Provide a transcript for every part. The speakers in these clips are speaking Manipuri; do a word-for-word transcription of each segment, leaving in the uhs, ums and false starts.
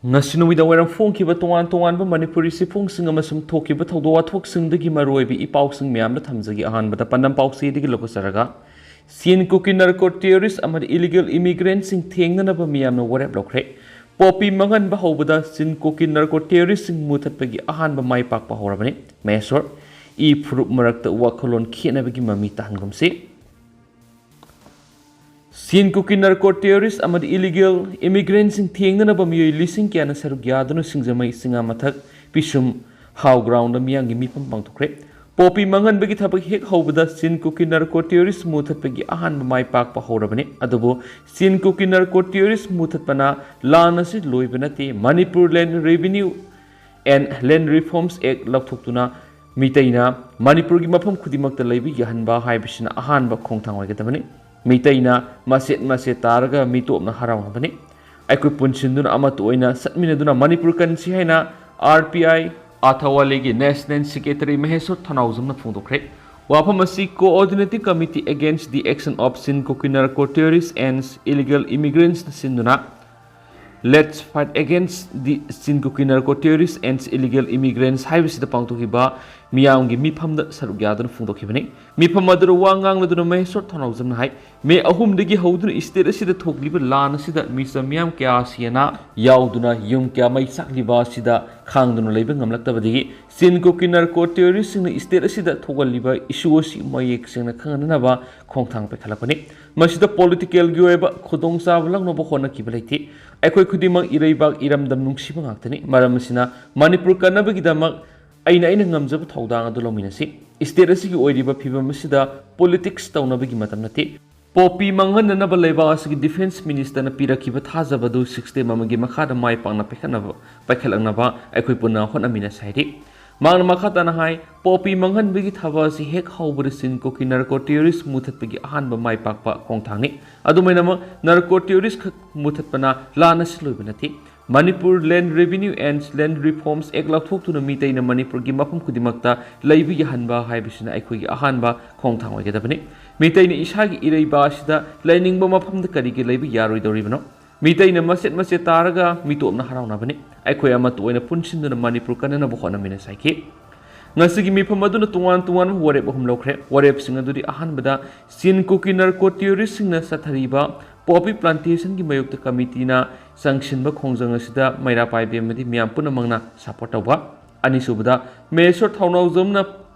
ꯉꯁꯤ ꯅꯨꯃꯤꯗꯥꯡ ꯋꯥꯏꯔꯝ ꯐꯣꯡꯈꯤꯕ ꯇꯣꯉꯥꯟ ꯇꯣꯉꯥꯟꯕ ꯃꯅꯤꯄꯨꯔꯤ ꯆꯦꯐꯣꯡꯁꯤꯡ ꯑꯃꯁꯨꯡ ꯊꯣꯛꯈꯤꯕ ꯊꯧꯗꯣꯛ ꯋꯥꯊꯣꯛꯁꯤꯡꯗꯒꯤ ꯃꯔꯨꯑꯣꯏꯕ ꯏ ꯄꯥꯎꯁꯤꯡ ꯃꯌꯥꯝꯗ ꯊꯝꯖꯒꯦ꯫ ꯑꯍꯥꯟꯕꯗ ꯄꯥꯟꯗꯝ ꯄꯥꯎꯆꯦꯗꯒꯤ ꯂꯧꯈꯠꯆꯔꯒ, ꯆꯤꯟ ꯀꯨꯀꯤ ꯅꯥꯔꯀꯣ ꯇꯦꯔꯣꯔꯤꯁ ꯑꯃꯗꯤ ꯏꯂꯤꯒꯦꯜ ꯏꯃꯤꯒ꯭ꯔꯦꯟꯠꯁꯤꯡ ꯊꯦꯡꯅꯅꯕ ꯃꯤꯌꯥꯝꯅ ꯋꯥꯔꯦꯞ ꯂꯧꯈ꯭ꯔꯦ꯫ ꯄꯣꯄꯤ ꯃꯥꯡꯍꯟꯕ ꯍꯧꯕꯗ ꯆꯤꯟ ꯀꯨꯀꯤ ꯅꯥꯔꯀꯣ ꯇꯦꯔꯣꯔꯤꯁ꯭ꯠꯁꯤꯡ ꯃꯨꯊꯠꯄꯒꯤ ꯑꯍꯥꯟꯕ ꯃꯥꯏ ꯄꯥꯛꯄ ꯍꯧꯔꯕꯅꯤ꯫ ꯃꯍꯦꯁꯣꯔ, ꯏ ꯐꯨꯔꯨꯞ ꯃꯔꯛꯇ ꯋꯥꯈꯜꯂꯣꯟ ꯈꯦꯠꯅꯕꯒꯤ ꯃꯃꯤ ꯇꯥꯍꯟꯒꯨꯝꯁꯤ꯫ ꯆꯤꯟ ꯀꯨꯀꯤ ꯅꯥꯔꯀꯣ ꯇꯦꯔꯣꯔꯤꯁ꯭ꯠ ꯑꯃꯗꯤ ꯏꯂꯤꯒꯦꯜ ꯏꯃꯤꯒ꯭ꯔꯦꯟꯠꯁꯤꯡ ꯊꯦꯡꯅꯅꯕ ꯃꯤꯑꯣꯏ ꯂꯤꯁꯤꯡ ꯀꯌꯥꯅ ꯁꯔꯨꯛ ꯌꯥꯗꯨꯅ ꯁꯤꯡꯖꯃꯩ ꯆꯤꯉꯥ ꯃꯊꯛ ꯄꯤꯁꯨꯝ ꯍꯥꯎ ꯒ꯭ꯔꯥꯎꯟꯗ ꯃꯤꯌꯥꯝꯒꯤ ꯃꯤꯐꯝ ꯄꯥꯡꯊꯣꯛꯈ꯭ꯔꯦ꯫ ꯄꯣꯄꯤ ꯃꯥꯡꯍꯟꯕꯒꯤ ꯊꯕꯛ ꯍꯦꯛ ꯍꯧꯕꯗ ꯆꯤꯟ ꯀꯨꯀꯤ ꯅꯥꯔꯀꯣ ꯇꯦꯔꯣꯔꯤꯁ꯭ꯠ ꯃꯨꯊꯠꯄꯒꯤ ꯑꯍꯥꯟꯕ ꯃꯥꯏ ꯄꯥꯛꯄ ꯍꯧꯔꯕꯅꯤ꯫ ꯑꯗꯨꯕꯨ ꯆꯤꯟ ꯀꯨꯀꯤ ꯅꯥꯔꯀꯣ ꯇꯦꯔꯣꯔꯤꯁ꯭ꯠ ꯃꯨꯊꯠꯄꯅ ꯂꯥꯟ ꯑꯁꯤ ꯂꯣꯏꯕ ꯅꯠꯇꯦ꯫ ꯃꯅꯤꯄꯨꯔ ꯂꯦꯟ ꯔꯦꯚꯤꯅ꯭ꯌꯨ ꯑꯦꯟ ꯂꯦꯟ ꯔꯤꯐꯣꯔꯝꯁ ꯑꯦꯛ ꯂꯧꯊꯣꯛꯇꯨꯅ ꯃꯤꯇꯩꯅ ꯃꯅꯤꯄꯨꯔꯒꯤ ꯃꯐꯝ ꯈꯨꯗꯤꯡꯃꯛꯇ ꯂꯩꯕ ꯌꯥꯍꯟꯕ ꯍꯥꯏꯕꯁꯤꯅ ꯑꯍꯥꯟꯕ ꯈꯣꯡꯊꯥꯡ ꯑꯣꯏꯒꯗꯕꯅꯤ꯫ ꯃꯤꯇꯩꯅ ꯃꯆꯦꯠ ꯃꯆꯦꯠ ꯇꯥꯔꯒ ꯃꯤꯇꯣꯞꯅ ꯍꯔꯥꯎꯅꯕꯅꯤ꯫ ꯑꯩꯈꯣꯏ ꯄꯨꯟꯁꯤꯟꯗꯨꯅ ꯑꯃꯠꯇ ꯑꯣꯏꯅ ꯆꯠꯃꯤꯟꯅꯗꯨꯅ ꯃꯅꯤꯄꯨꯔ ꯀꯟꯁꯤ ꯍꯥꯏꯅ ꯑꯥꯔ ꯄꯤ ꯑꯥꯏ ꯑꯊꯋꯥꯂꯤꯒꯤ ꯅꯦꯁꯅꯦꯜ ꯁꯦꯀ꯭ꯔꯦꯇꯔꯤ ꯃꯍꯦꯁꯣꯔ ꯊꯅꯥꯎꯖꯝꯅ ꯐꯣꯡꯗꯣꯛꯈ꯭ꯔꯦ꯫ ꯋꯥꯐꯝ ꯑꯁꯤ Coordinating Committee Against the Action of Chin Kuki Narco Terrorists and Illegal Immigrants ꯅ ꯁꯤꯟꯗꯨꯅ Let's Fight Against the Chin Kuki Narco Terrorists and Illegal Immigrants ꯍꯥꯏꯕꯁꯤꯗ ꯄꯥꯡꯊꯣꯛꯈꯤꯕ ꯃꯤꯌꯥꯝꯒꯤ ꯃꯤꯐꯝꯗ ꯁꯔꯨꯛ ꯌꯥꯗꯨꯅ ꯐꯣꯡꯗꯣꯛꯈꯤꯕꯅꯤ꯫ ꯃꯤꯐꯝ ꯑꯗꯨꯗ ꯋꯥ ꯉꯥꯡꯂꯗꯨꯅ ꯃꯍꯦꯁꯣꯔ ꯊꯅꯥꯎꯖꯝꯅ ꯍꯥꯏ, ꯃꯦ ꯑꯍꯨꯝꯗꯒꯤ ꯍꯧꯗꯨꯅ ꯁ꯭ꯇꯦꯠ ꯑꯁꯤꯗ ꯊꯣꯛꯂꯤꯕ ꯂꯥꯟ ꯑꯁꯤꯗ ꯃꯤꯆꯝ ꯃꯤꯌꯥꯝ ꯀꯌꯥ ꯁꯤꯅ ꯌꯥꯎꯗꯨꯅ ꯌꯨꯝ ꯀꯌꯥ ꯃꯩ ꯆꯥꯛꯂꯤꯕ ꯑꯁꯤꯗ ꯈꯥꯡꯗꯨꯅ ꯂꯩꯕ ꯉꯝꯂꯛꯇꯕꯗꯒꯤ ꯆꯤꯟ ꯀꯨꯀꯤ ꯅꯥꯔꯀꯣ ꯇꯦꯔꯣꯔꯤꯁ꯭ꯠꯁꯤꯡꯅ ꯁ꯭ꯇꯦꯠ ꯑꯁꯤꯗ ꯊꯣꯛꯍꯜꯂꯤꯕ ꯏꯁꯨ ꯑꯁꯤ ꯃꯌꯦꯛ ꯁꯦꯡꯅ ꯈꯪꯍꯟꯅꯕ ꯈꯣꯡꯊꯥꯡ ꯄꯥꯏꯈꯠꯂꯛꯄꯅꯤ꯫ ꯃꯁꯤꯗ ꯄꯣꯂꯤꯇꯤꯀꯦꯜꯒꯤ ꯑꯣꯏꯕ ꯈꯨꯗꯣꯡꯆꯥꯕ ꯂꯧꯅꯕ ꯍꯣꯠꯅꯈꯤꯕ ꯂꯩꯇꯦ꯫ ꯑꯩꯈꯣꯏ ꯈꯨꯗꯤꯡꯃꯛ ꯏꯔꯩꯕꯥꯛ ꯏꯔꯝꯗꯝ ꯅꯨꯡꯁꯤꯕ ꯉꯥꯛꯇꯅꯤ꯫ ꯃꯔꯝ ꯑꯁꯤꯅ ꯃꯅꯤꯄꯨꯔ ꯀꯟꯅꯕꯒꯤꯗꯃꯛ ꯑꯩꯅ ꯑꯩꯅ ꯉꯝꯖꯕ ꯊꯧꯗꯥꯡ ꯑꯗꯨ ꯂꯧꯃꯤꯟꯅꯁꯤ꯫ ꯁ꯭ꯇꯦꯠ ꯑꯁꯤꯒꯤ ꯑꯣꯏꯔꯤꯕ ꯐꯤꯕꯝ ꯑꯁꯤꯗ ꯄꯣꯂꯤꯇꯤꯛꯁ ꯇꯧꯅꯕꯒꯤ ꯃꯇꯝ ꯅꯠꯇꯦ꯫ ꯄꯣꯄꯤ ꯃꯥꯡꯍꯟꯅꯅꯕ ꯂꯩꯕꯥꯛ ꯑꯁꯤꯒꯤ ꯗꯤꯐꯦꯟꯁ ꯃꯤꯅꯤꯁꯇꯔꯅ ꯄꯤꯔꯛꯈꯤꯕ ꯊꯥꯖꯕ ꯑꯗꯨ ꯁꯤꯛꯁ ꯇꯦꯝ ꯑꯃꯒꯤ ꯃꯈꯥꯗ ꯃꯥꯏ ꯄꯥꯛꯅ ꯄꯥꯏꯈꯠꯅꯕ, ꯄꯥꯏꯈꯠꯂꯛꯅꯕ ꯑꯩꯈꯣꯏ ꯄꯨꯟꯅ ꯍꯣꯠꯅꯃꯤꯟꯅꯁꯤ ꯍꯥꯏꯔꯤ꯫ ꯃꯍꯥꯛꯅ ꯃꯈꯥ ꯇꯥꯅ ꯍꯥꯏ, ꯄꯣꯄꯤ ꯃꯥꯡꯍꯟꯕꯒꯤ ꯊꯕꯛ ꯑꯁꯤ ꯍꯦꯛ ꯍꯧꯕꯗ ꯆꯤꯟ ꯀꯨꯀꯤ ꯅꯥꯔꯀꯣ ꯇꯦꯔꯣꯔꯤꯁ꯭ꯠ ꯃꯨꯊꯠꯄꯒꯤ ꯑꯍꯥꯟꯕ ꯃꯥꯏ ꯄꯥꯛꯄ ꯈꯣꯡꯊꯥꯡꯅꯤ꯫ ꯑꯗꯨꯃꯥꯏꯅꯃꯛ ꯅꯥꯔꯀꯣ ꯇꯦꯔꯣꯔꯤꯁ꯭ꯠ ꯈꯛ ꯃꯨꯊꯠꯄꯅ ꯂꯥꯟ ꯑꯁꯤ ꯂꯣꯏꯕ ꯅꯠꯇꯦ꯫ ꯃꯅꯤꯄꯨꯔ ꯂꯦꯟ ꯔꯦꯚꯤꯅ꯭ꯌꯨ ꯑꯦꯟ ꯂꯦꯟ ꯔꯤꯐꯣꯔꯝꯁ ꯑꯦꯛ ꯂꯧꯊꯣꯛꯇꯨꯅ ꯃꯤꯇꯩꯅ ꯃꯅꯤꯄꯨꯔꯒꯤ ꯃꯐꯝ ꯈꯨꯗꯤꯡꯃꯛꯇ ꯂꯩꯕ ꯌꯥꯍꯟꯕ ꯍꯥꯏꯕꯁꯤꯅ ꯑꯩꯈꯣꯏꯒꯤ ꯑꯍꯥꯟꯕ ꯈꯣꯡꯊꯥꯡ ꯑꯣꯏꯒꯗꯕꯅꯤ꯫ ꯃꯤꯇꯩꯅ ꯏꯁꯥꯒꯤ ꯏꯔꯩꯕꯥꯛ ꯑꯁꯤꯗ ꯂꯩꯅꯤꯡꯕ ꯃꯐꯝꯗ ꯀꯔꯤꯒꯤ ꯂꯩꯕ ꯌꯥꯔꯣꯏꯗꯧꯔꯤꯕꯅꯣ? ꯃꯤꯇꯩꯅ ꯃꯆꯦꯠ ꯃꯆꯦꯠ ꯇꯥꯔꯒ ꯃꯤꯇꯣꯞꯅ ꯍꯔꯥꯎꯅꯕꯅꯤ꯫ ꯑꯩꯈꯣꯏ ꯑꯃꯠꯇ ꯑꯣꯏꯅ ꯄꯨꯟꯁꯤꯟꯗꯨꯅ ꯃꯅꯤꯄꯨꯔ ꯀꯟꯅꯅꯕ ꯍꯣꯠꯅꯃꯤꯟꯅꯁꯤ ꯍꯥꯏꯈꯤ꯫ ꯉꯁꯤꯒꯤ ꯃꯤꯐꯝ ꯑꯗꯨꯅ ꯇꯣꯉꯥꯟ ꯇꯣꯉꯥꯟꯕ ꯋꯥꯔꯦꯞ ꯑꯍꯨꯝ ꯂꯧꯈ꯭ꯔꯦ꯫ ꯋꯥꯔꯦꯞꯁꯤꯡ ꯑꯗꯨꯗꯤ ꯑꯍꯥꯟꯕꯗ ꯆꯤꯟ ꯀꯨꯀꯤ ꯅꯥꯔꯀꯣ ꯇꯦꯔꯣꯔꯤꯁꯁꯤꯡꯅ ꯆꯠꯊꯔꯤꯕ ꯄꯣꯄꯤ ꯄ꯭ꯂꯥꯟꯇꯦꯁꯟꯒꯤ ꯃꯥꯌꯣꯛꯇ ꯀꯃꯤꯇꯤꯅ ꯆꯪꯁꯤꯟꯕ ꯈꯣꯡꯖꯪ ꯑꯁꯤꯗ ꯃꯩꯔꯥ ꯄꯥꯏꯕꯤ ꯑꯃꯗꯤ ꯃꯤꯌꯥꯝ ꯄꯨꯝꯅꯃꯛꯅ ꯁꯄꯣꯔꯠ ꯇꯧꯕ꯫ ꯑꯅꯤꯁꯨꯕꯗ, ꯃꯍꯦꯁꯣꯔ ꯊꯧꯅꯥꯎꯖꯝꯅ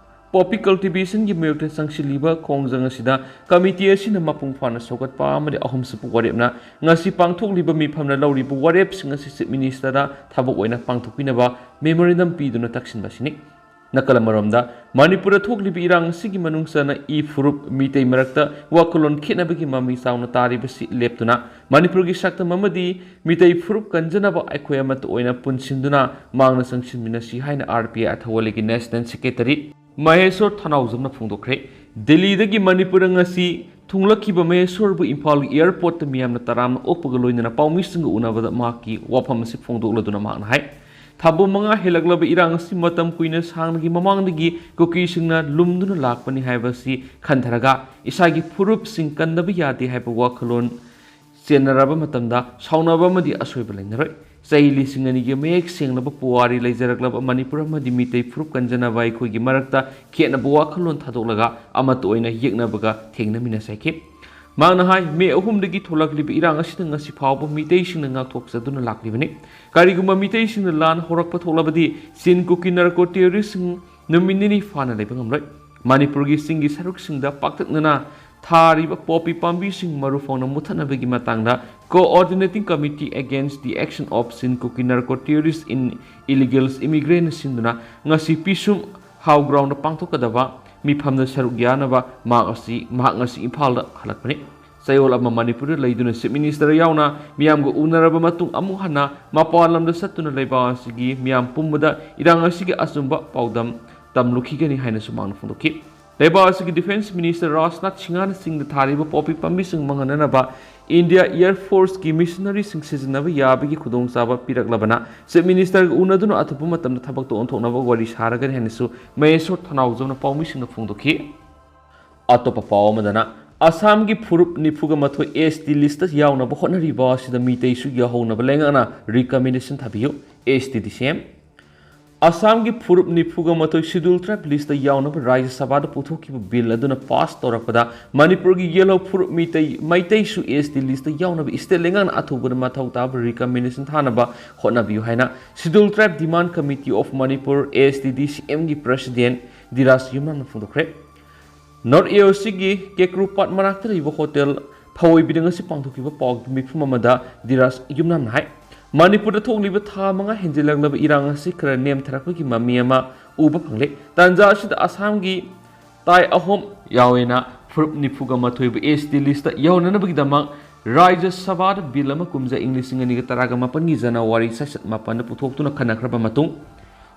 ꯄꯣꯄꯤ ꯀꯜꯇꯤꯚꯦꯁꯟꯒꯤ ꯃꯥꯌꯣꯛꯇ ꯆꯪꯁꯤꯜꯂꯤꯕ ꯈꯣꯡꯖꯪ ꯑꯁꯤꯗ ꯀꯃꯤꯇꯤ ꯑꯁꯤꯅ ꯃꯄꯨꯡ ꯐꯥꯅ ꯁꯧꯒꯠꯄ ꯑꯃꯗꯤ ꯑꯍꯨꯝꯁꯨꯕ ꯋꯥꯔꯦꯞꯅ ꯉꯁꯤ ꯄꯥꯡꯊꯣꯛꯂꯤꯕ ꯃꯤꯐꯝꯅ ꯂꯧꯔꯤꯕ ꯋꯥꯔꯦꯞꯁꯤꯡ ꯑꯁꯤ ꯆꯤꯐ ꯃꯤꯅꯤꯁꯇꯔꯗ ꯊꯕꯛ ꯑꯣꯏꯅ ꯄꯥꯡꯊꯣꯛꯄꯤꯅꯕ ꯃꯦꯃꯣꯔꯦꯟꯗꯝ ꯄꯤꯗꯨꯅ ꯇꯛꯁꯤꯟꯕ ꯑꯁꯤꯅꯤ꯫ ꯅꯥꯀꯜ ꯑꯃꯔꯣꯝꯗ, ꯃꯅꯤꯄꯨꯔꯗ ꯊꯣꯛꯂꯤꯕ ꯏꯔꯥꯡ ꯑꯁꯤꯒꯤ ꯃꯅꯨꯡ ꯆꯟꯅ ꯏ ꯐꯨꯔꯨꯞ, ꯃꯤꯇꯩ ꯃꯔꯛꯇ ꯋꯥꯈꯜꯂꯣꯟ ꯈꯦꯠꯅꯕꯒꯤ ꯃꯃꯤ ꯆꯥꯎꯅ ꯇꯥꯔꯤꯕꯁꯤ ꯂꯦꯞꯇꯨꯅ ꯃꯅꯤꯄꯨꯔꯒꯤ ꯁꯛꯇꯝ ꯑꯃꯗꯤ ꯃꯤꯇꯩ ꯐꯨꯔꯨꯞ ꯀꯟꯖꯅꯕ ꯑꯩꯈꯣꯏ ꯑꯃꯠꯇ ꯑꯣꯏꯅ ꯄꯨꯟꯁꯤꯟꯗꯨꯅ ꯃꯥꯡꯅ ꯆꯪꯁꯤꯟꯃꯤꯟꯅꯁꯤ ꯍꯥꯏꯅ ꯑꯥꯔ ꯄꯤ ꯑꯥꯏ ꯑꯊꯧꯕꯥꯜꯒꯤ ꯅꯦꯁꯅꯦꯜ ꯁꯦꯀ꯭ꯔꯦꯇꯔꯤ ꯃꯍꯦꯁꯣꯔ ꯊꯅꯥꯎꯖꯝꯅ ꯐꯣꯡꯗꯣꯛꯈ꯭ꯔꯦ꯫ ꯗꯤꯜꯂꯤꯗꯒꯤ ꯃꯅꯤꯄꯨꯔꯗ ꯉꯁꯤ ꯊꯨꯡꯂꯛꯈꯤꯕ ꯃꯍꯦꯁꯣꯔꯕꯨ ꯏꯝꯐꯥꯜꯒꯤ ꯑꯦꯌꯔꯄꯣꯔꯠꯇ ꯃꯤꯌꯥꯝꯅ ꯇꯔꯥꯝꯅ ꯑꯣꯛꯄꯒ ꯂꯣꯏꯅꯅ ꯄꯥꯎꯃꯤꯁꯤꯡꯒ ꯎꯅꯕꯗ ꯃꯍꯥꯛꯀꯤ ꯋꯥꯐꯝ ꯑꯁꯤ ꯐꯣꯡꯗꯣꯛꯂꯗꯨꯅ ꯃꯍꯥꯛꯅ ꯍꯥꯏ, ꯊꯥꯕꯨꯝ ꯃꯉꯥ ꯍꯦꯜꯂꯛꯂꯕ ꯏꯔꯥꯡ ꯑꯁꯤ ꯃꯇꯝ ꯀꯨꯏꯅ ꯁꯥꯡꯅꯒꯤ ꯃꯃꯥꯡꯗꯒꯤ ꯀꯨꯀꯤꯁꯤꯡꯅ ꯂꯨꯝꯗꯨꯅ ꯂꯥꯛꯄꯅꯤ ꯍꯥꯏꯕ ꯑꯁꯤ ꯈꯟꯊꯔꯒ ꯏꯁꯥꯒꯤ ꯐꯨꯔꯨꯞꯁꯤꯡ ꯀꯟꯗꯕ ꯌꯥꯗꯦ ꯍꯥꯏꯕ ꯋꯥꯈꯜꯂꯣꯟ ꯆꯦꯟꯅꯔꯕ ꯃꯇꯝꯗ ꯁꯥꯎꯅꯕ ꯑꯃꯗꯤ ꯑꯁꯣꯏꯕ ꯂꯩꯅꯔꯣꯏ꯫ ꯆꯍꯤ ꯂꯤꯁꯤꯡ ꯑꯅꯤꯒꯤ ꯃꯌꯦꯛ ꯁꯦꯡꯂꯕ ꯄꯨꯋꯥꯔꯤ ꯂꯩꯖꯔꯛꯂꯕ ꯃꯅꯤꯄꯨꯔ ꯑꯃꯗꯤ ꯃꯤꯇꯩ ꯐꯨꯔꯨꯞ ꯀꯟꯖꯅꯕ ꯑꯩꯈꯣꯏꯒꯤ ꯃꯔꯛꯇ ꯈꯦꯠꯅꯕ ꯋꯥꯈꯜꯂꯣꯟ ꯊꯥꯗꯣꯛꯂꯒ ꯑꯃꯠꯇ ꯑꯣꯏꯅ ꯌꯦꯛꯅꯕꯒ ꯊꯦꯡꯅꯃꯤꯟꯅꯁꯤ ꯍꯥꯏꯈꯤ꯫ ꯃꯍꯥꯛꯅ ꯍꯥꯏ, ꯃꯦ ꯑꯍꯨꯝꯗꯒꯤ ꯊꯣꯛꯂꯛꯂꯤꯕ ꯏꯔꯥꯡ ꯑꯁꯤꯅ ꯉꯁꯤ ꯐꯥꯎꯕ ꯃꯤꯇꯩꯁꯤꯡꯅ ꯉꯥꯛꯊꯣꯛꯆꯗꯨꯅ ꯂꯥꯛꯂꯤꯕꯅꯤ꯫ ꯀꯔꯤꯒꯨꯝꯕ ꯃꯤꯇꯩꯁꯤꯡꯅ ꯂꯥꯟ ꯍꯧꯔꯛꯄ ꯊꯣꯛꯂꯕꯗꯤ ꯆꯤꯟ ꯀꯨꯀꯤ ꯅꯥꯔꯀꯣ ꯇꯦꯔꯣꯔꯤꯁꯁꯤꯡ ꯅꯨꯃꯤꯠ ꯅꯤꯅꯤ ꯐꯥꯅ ꯂꯩꯕ ꯉꯝꯂꯣꯏ꯫ ꯃꯅꯤꯄꯨꯔꯒꯤ ꯆꯤꯡꯒꯤ ꯁꯔꯨꯛꯁꯤꯡꯗ ꯄꯥꯛꯇꯛꯅꯅ ꯊꯥꯔꯤꯕ ꯄꯣꯄꯤ ꯄꯥꯝꯕꯤꯁꯤꯡ ꯃꯔꯨ ꯐꯪꯅ ꯃꯨꯠꯊꯠꯅꯕꯒꯤ ꯃꯇꯥꯡꯗ Coordinating Committee Against the Action of Chin Kuki Narco Terrorists in Illegals Immigrant ꯁꯤꯟꯗꯨꯅ ꯉꯁꯤ ꯄꯤꯁꯨꯝ ꯍꯥꯎ ꯒ꯭ꯔꯥꯎꯟꯗ ꯄꯥꯡꯊꯣꯛꯀꯗꯕ ꯃꯤꯐꯝꯗ ꯁꯔꯨꯛ ꯌꯥꯅꯕ ꯃꯍꯥꯛ ꯑꯁꯤ, ꯃꯍꯥꯛ ꯉꯁꯤ ꯏꯝꯐꯥꯜꯗ ꯍꯜꯂꯛꯄꯅꯤ꯫ ꯆꯌꯣꯜ ꯑꯃ ꯃꯅꯤꯄꯨꯔꯗ ꯂꯩꯗꯨꯅ ꯆꯤꯐ ꯃꯤꯅꯤꯁꯇꯔ ꯌꯥꯎꯅ ꯃꯤꯌꯥꯝꯒ ꯎꯅꯔꯕ ꯃꯇꯨꯡ ꯑꯃꯨꯛ ꯍꯟꯅ ꯃꯄꯥꯟ ꯂꯝꯗ ꯆꯠꯇꯨꯅ ꯂꯩꯕꯥꯛ ꯑꯁꯤꯒꯤ ꯃꯤꯌꯥꯝ ꯄꯨꯝꯕꯗ ꯏꯔꯥꯡ ꯑꯁꯤꯒꯤ ꯑꯆꯨꯝꯕ ꯄꯥꯎꯗꯝ ꯇꯝꯂꯨꯈꯤꯒꯅꯤ ꯍꯥꯏꯅꯁꯨ ꯃꯍꯥꯛꯅ ꯐꯣꯡꯗꯣꯛꯈꯤ꯫ ꯂꯩꯕꯥꯛ ꯑꯁꯤꯒꯤ ꯗꯤꯐꯦꯟꯁ ꯃꯤꯅꯤꯁꯇꯔ ꯔꯥꯖꯅꯥꯊ ꯁꯤꯡꯍꯅ ꯆꯤꯡꯗ ꯊꯥꯔꯤꯕ ꯄꯣꯄꯤ ꯄꯥꯝꯕꯤꯁꯤꯡ ꯃꯥꯡꯍꯟꯅꯅꯕ ꯏꯟꯗꯤꯌꯥ ꯑꯦꯌꯔ ꯐꯣꯔꯁꯀꯤ ꯃꯤꯁꯅꯔꯤꯁꯤꯡ ꯁꯤꯖꯤꯟꯅꯕ ꯌꯥꯕꯒꯤ ꯈꯨꯗꯣꯡꯆꯥꯕ ꯄꯤꯔꯛꯂꯕꯅ ꯆꯤꯐ ꯃꯤꯅꯤꯁꯇꯔꯒ ꯎꯅꯗꯨꯅ ꯑꯊꯨꯕ ꯃꯇꯝꯗ ꯊꯕꯛꯇ ꯑꯣꯟꯊꯣꯛꯅꯕ ꯋꯥꯔꯤ ꯁꯥꯔꯒꯅꯤ ꯍꯥꯏꯅꯁꯨ ꯃꯍꯦꯁꯣꯔ ꯊꯅꯥꯎꯖꯝꯅ ꯄꯥꯎꯃꯤꯁꯤꯡꯗ ꯐꯣꯡꯗꯣꯛꯈꯤ꯫ ꯑꯇꯣꯞꯄ ꯄꯥꯎ ꯑꯃꯗꯅ, ꯑꯁꯥꯝꯒꯤ ꯐꯨꯔꯨꯞ ꯅꯤꯐꯨꯒ ꯃꯥꯊꯣꯏ S T list ꯌꯥꯎꯅꯕ ꯍꯣꯠꯅꯔꯤꯕ ꯑꯁꯤꯗ ꯃꯤꯇꯩꯁꯨ ꯌꯥꯎꯍꯧꯅꯕ ꯂꯩꯉꯥꯛꯅ recommendation ꯊꯥꯕꯤꯌꯨ꯫ S T D C M꯫ ꯑꯁꯥꯝꯒꯤ ꯐꯨꯔꯨꯞ ꯅꯤꯐꯨꯒ ꯃꯥꯊꯣꯏ Scheduled Tribe list ꯌꯥꯎꯅꯕ ꯔꯥꯖ꯭ꯌ ꯁꯚꯥꯗ ꯄꯨꯊꯣꯛꯈꯤꯕ ꯕꯤꯜ ꯑꯗꯨꯅ ꯄꯥꯁ ꯇꯧꯔꯛꯄꯗ ꯃꯅꯤꯄꯨꯔꯒꯤ ꯌꯦꯜꯍꯧ ꯐꯨꯔꯨꯞ Meitei, ꯃꯩꯇꯩꯁꯨ S T list ꯌꯥꯎꯅꯕ state ꯂꯩꯉꯥꯛꯅ ꯑꯊꯨꯕꯗ ꯃꯊꯧ ꯇꯥꯕ recommendation ꯊꯥꯅꯕ ꯍꯣꯠꯅꯕꯤꯌꯨ ꯍꯥꯏꯅ Scheduled Tribe Demand Committee of Manipur, S T D C M ꯒꯤ president Dhiraj ꯌꯨꯝꯅꯥꯝꯅ ꯐꯣꯡꯗꯣꯛꯈ꯭ꯔꯦ꯫ North A O C ꯒꯤ ꯀꯦꯀ꯭ꯔꯨ ꯄꯥꯠ ꯃꯅꯥꯛꯇ ꯂꯩꯕ ꯍꯣꯇꯦꯜ ꯊꯑꯣꯏꯕꯤꯗ ꯉꯁꯤ ꯄꯥꯡꯊꯣꯛꯈꯤꯕ ꯄꯥꯎꯒꯤ ꯃꯤꯐꯝ ꯑꯃꯗ ꯙꯤꯔꯥꯖ ꯌꯨꯝꯅꯥꯝꯅ ꯍꯥꯏ, ꯃꯅꯤꯄꯨꯔꯗ ꯊꯣꯛꯂꯤꯕ ꯊꯥ ꯃꯉꯥ ꯍꯦꯟꯖꯤꯜꯂꯛꯂꯕ ꯏꯔꯥꯡ ꯑꯁꯤ ꯈꯔ ꯅꯦꯝꯊꯔꯛꯄꯒꯤ ꯃꯃꯤ ꯑꯃ ꯎꯕ ꯐꯪꯂꯦ꯫ ꯇꯥꯟꯖꯥ ꯑꯁꯤꯗ ꯑꯁꯥꯝꯒꯤ ꯇꯥꯏ ꯑꯍꯨꯝ ꯌꯥꯎꯋꯦꯅ ꯐꯨꯔꯨꯞ ꯅꯤꯐꯨꯒ ꯃꯥꯊꯣꯏꯕꯨ S T list ꯌꯧꯅꯅꯕꯒꯤꯗꯃꯛ ꯔꯥꯖ꯭ꯌ ꯁꯚꯥꯗ ꯕꯤꯜ ꯑꯃ ꯀꯨꯝꯖꯥ ꯏꯪ ꯂꯤꯁꯤꯡ ꯑꯅꯤꯒ ꯇꯔꯥꯒ ꯃꯥꯄꯟꯒꯤ ꯖꯅꯋꯥꯔꯤ ꯆꯩꯆꯠ ꯃꯥꯄꯟꯗ ꯄꯨꯊꯣꯛꯇꯨꯅ ꯈꯟꯅꯈ꯭ꯔꯕ ꯃꯇꯨꯡ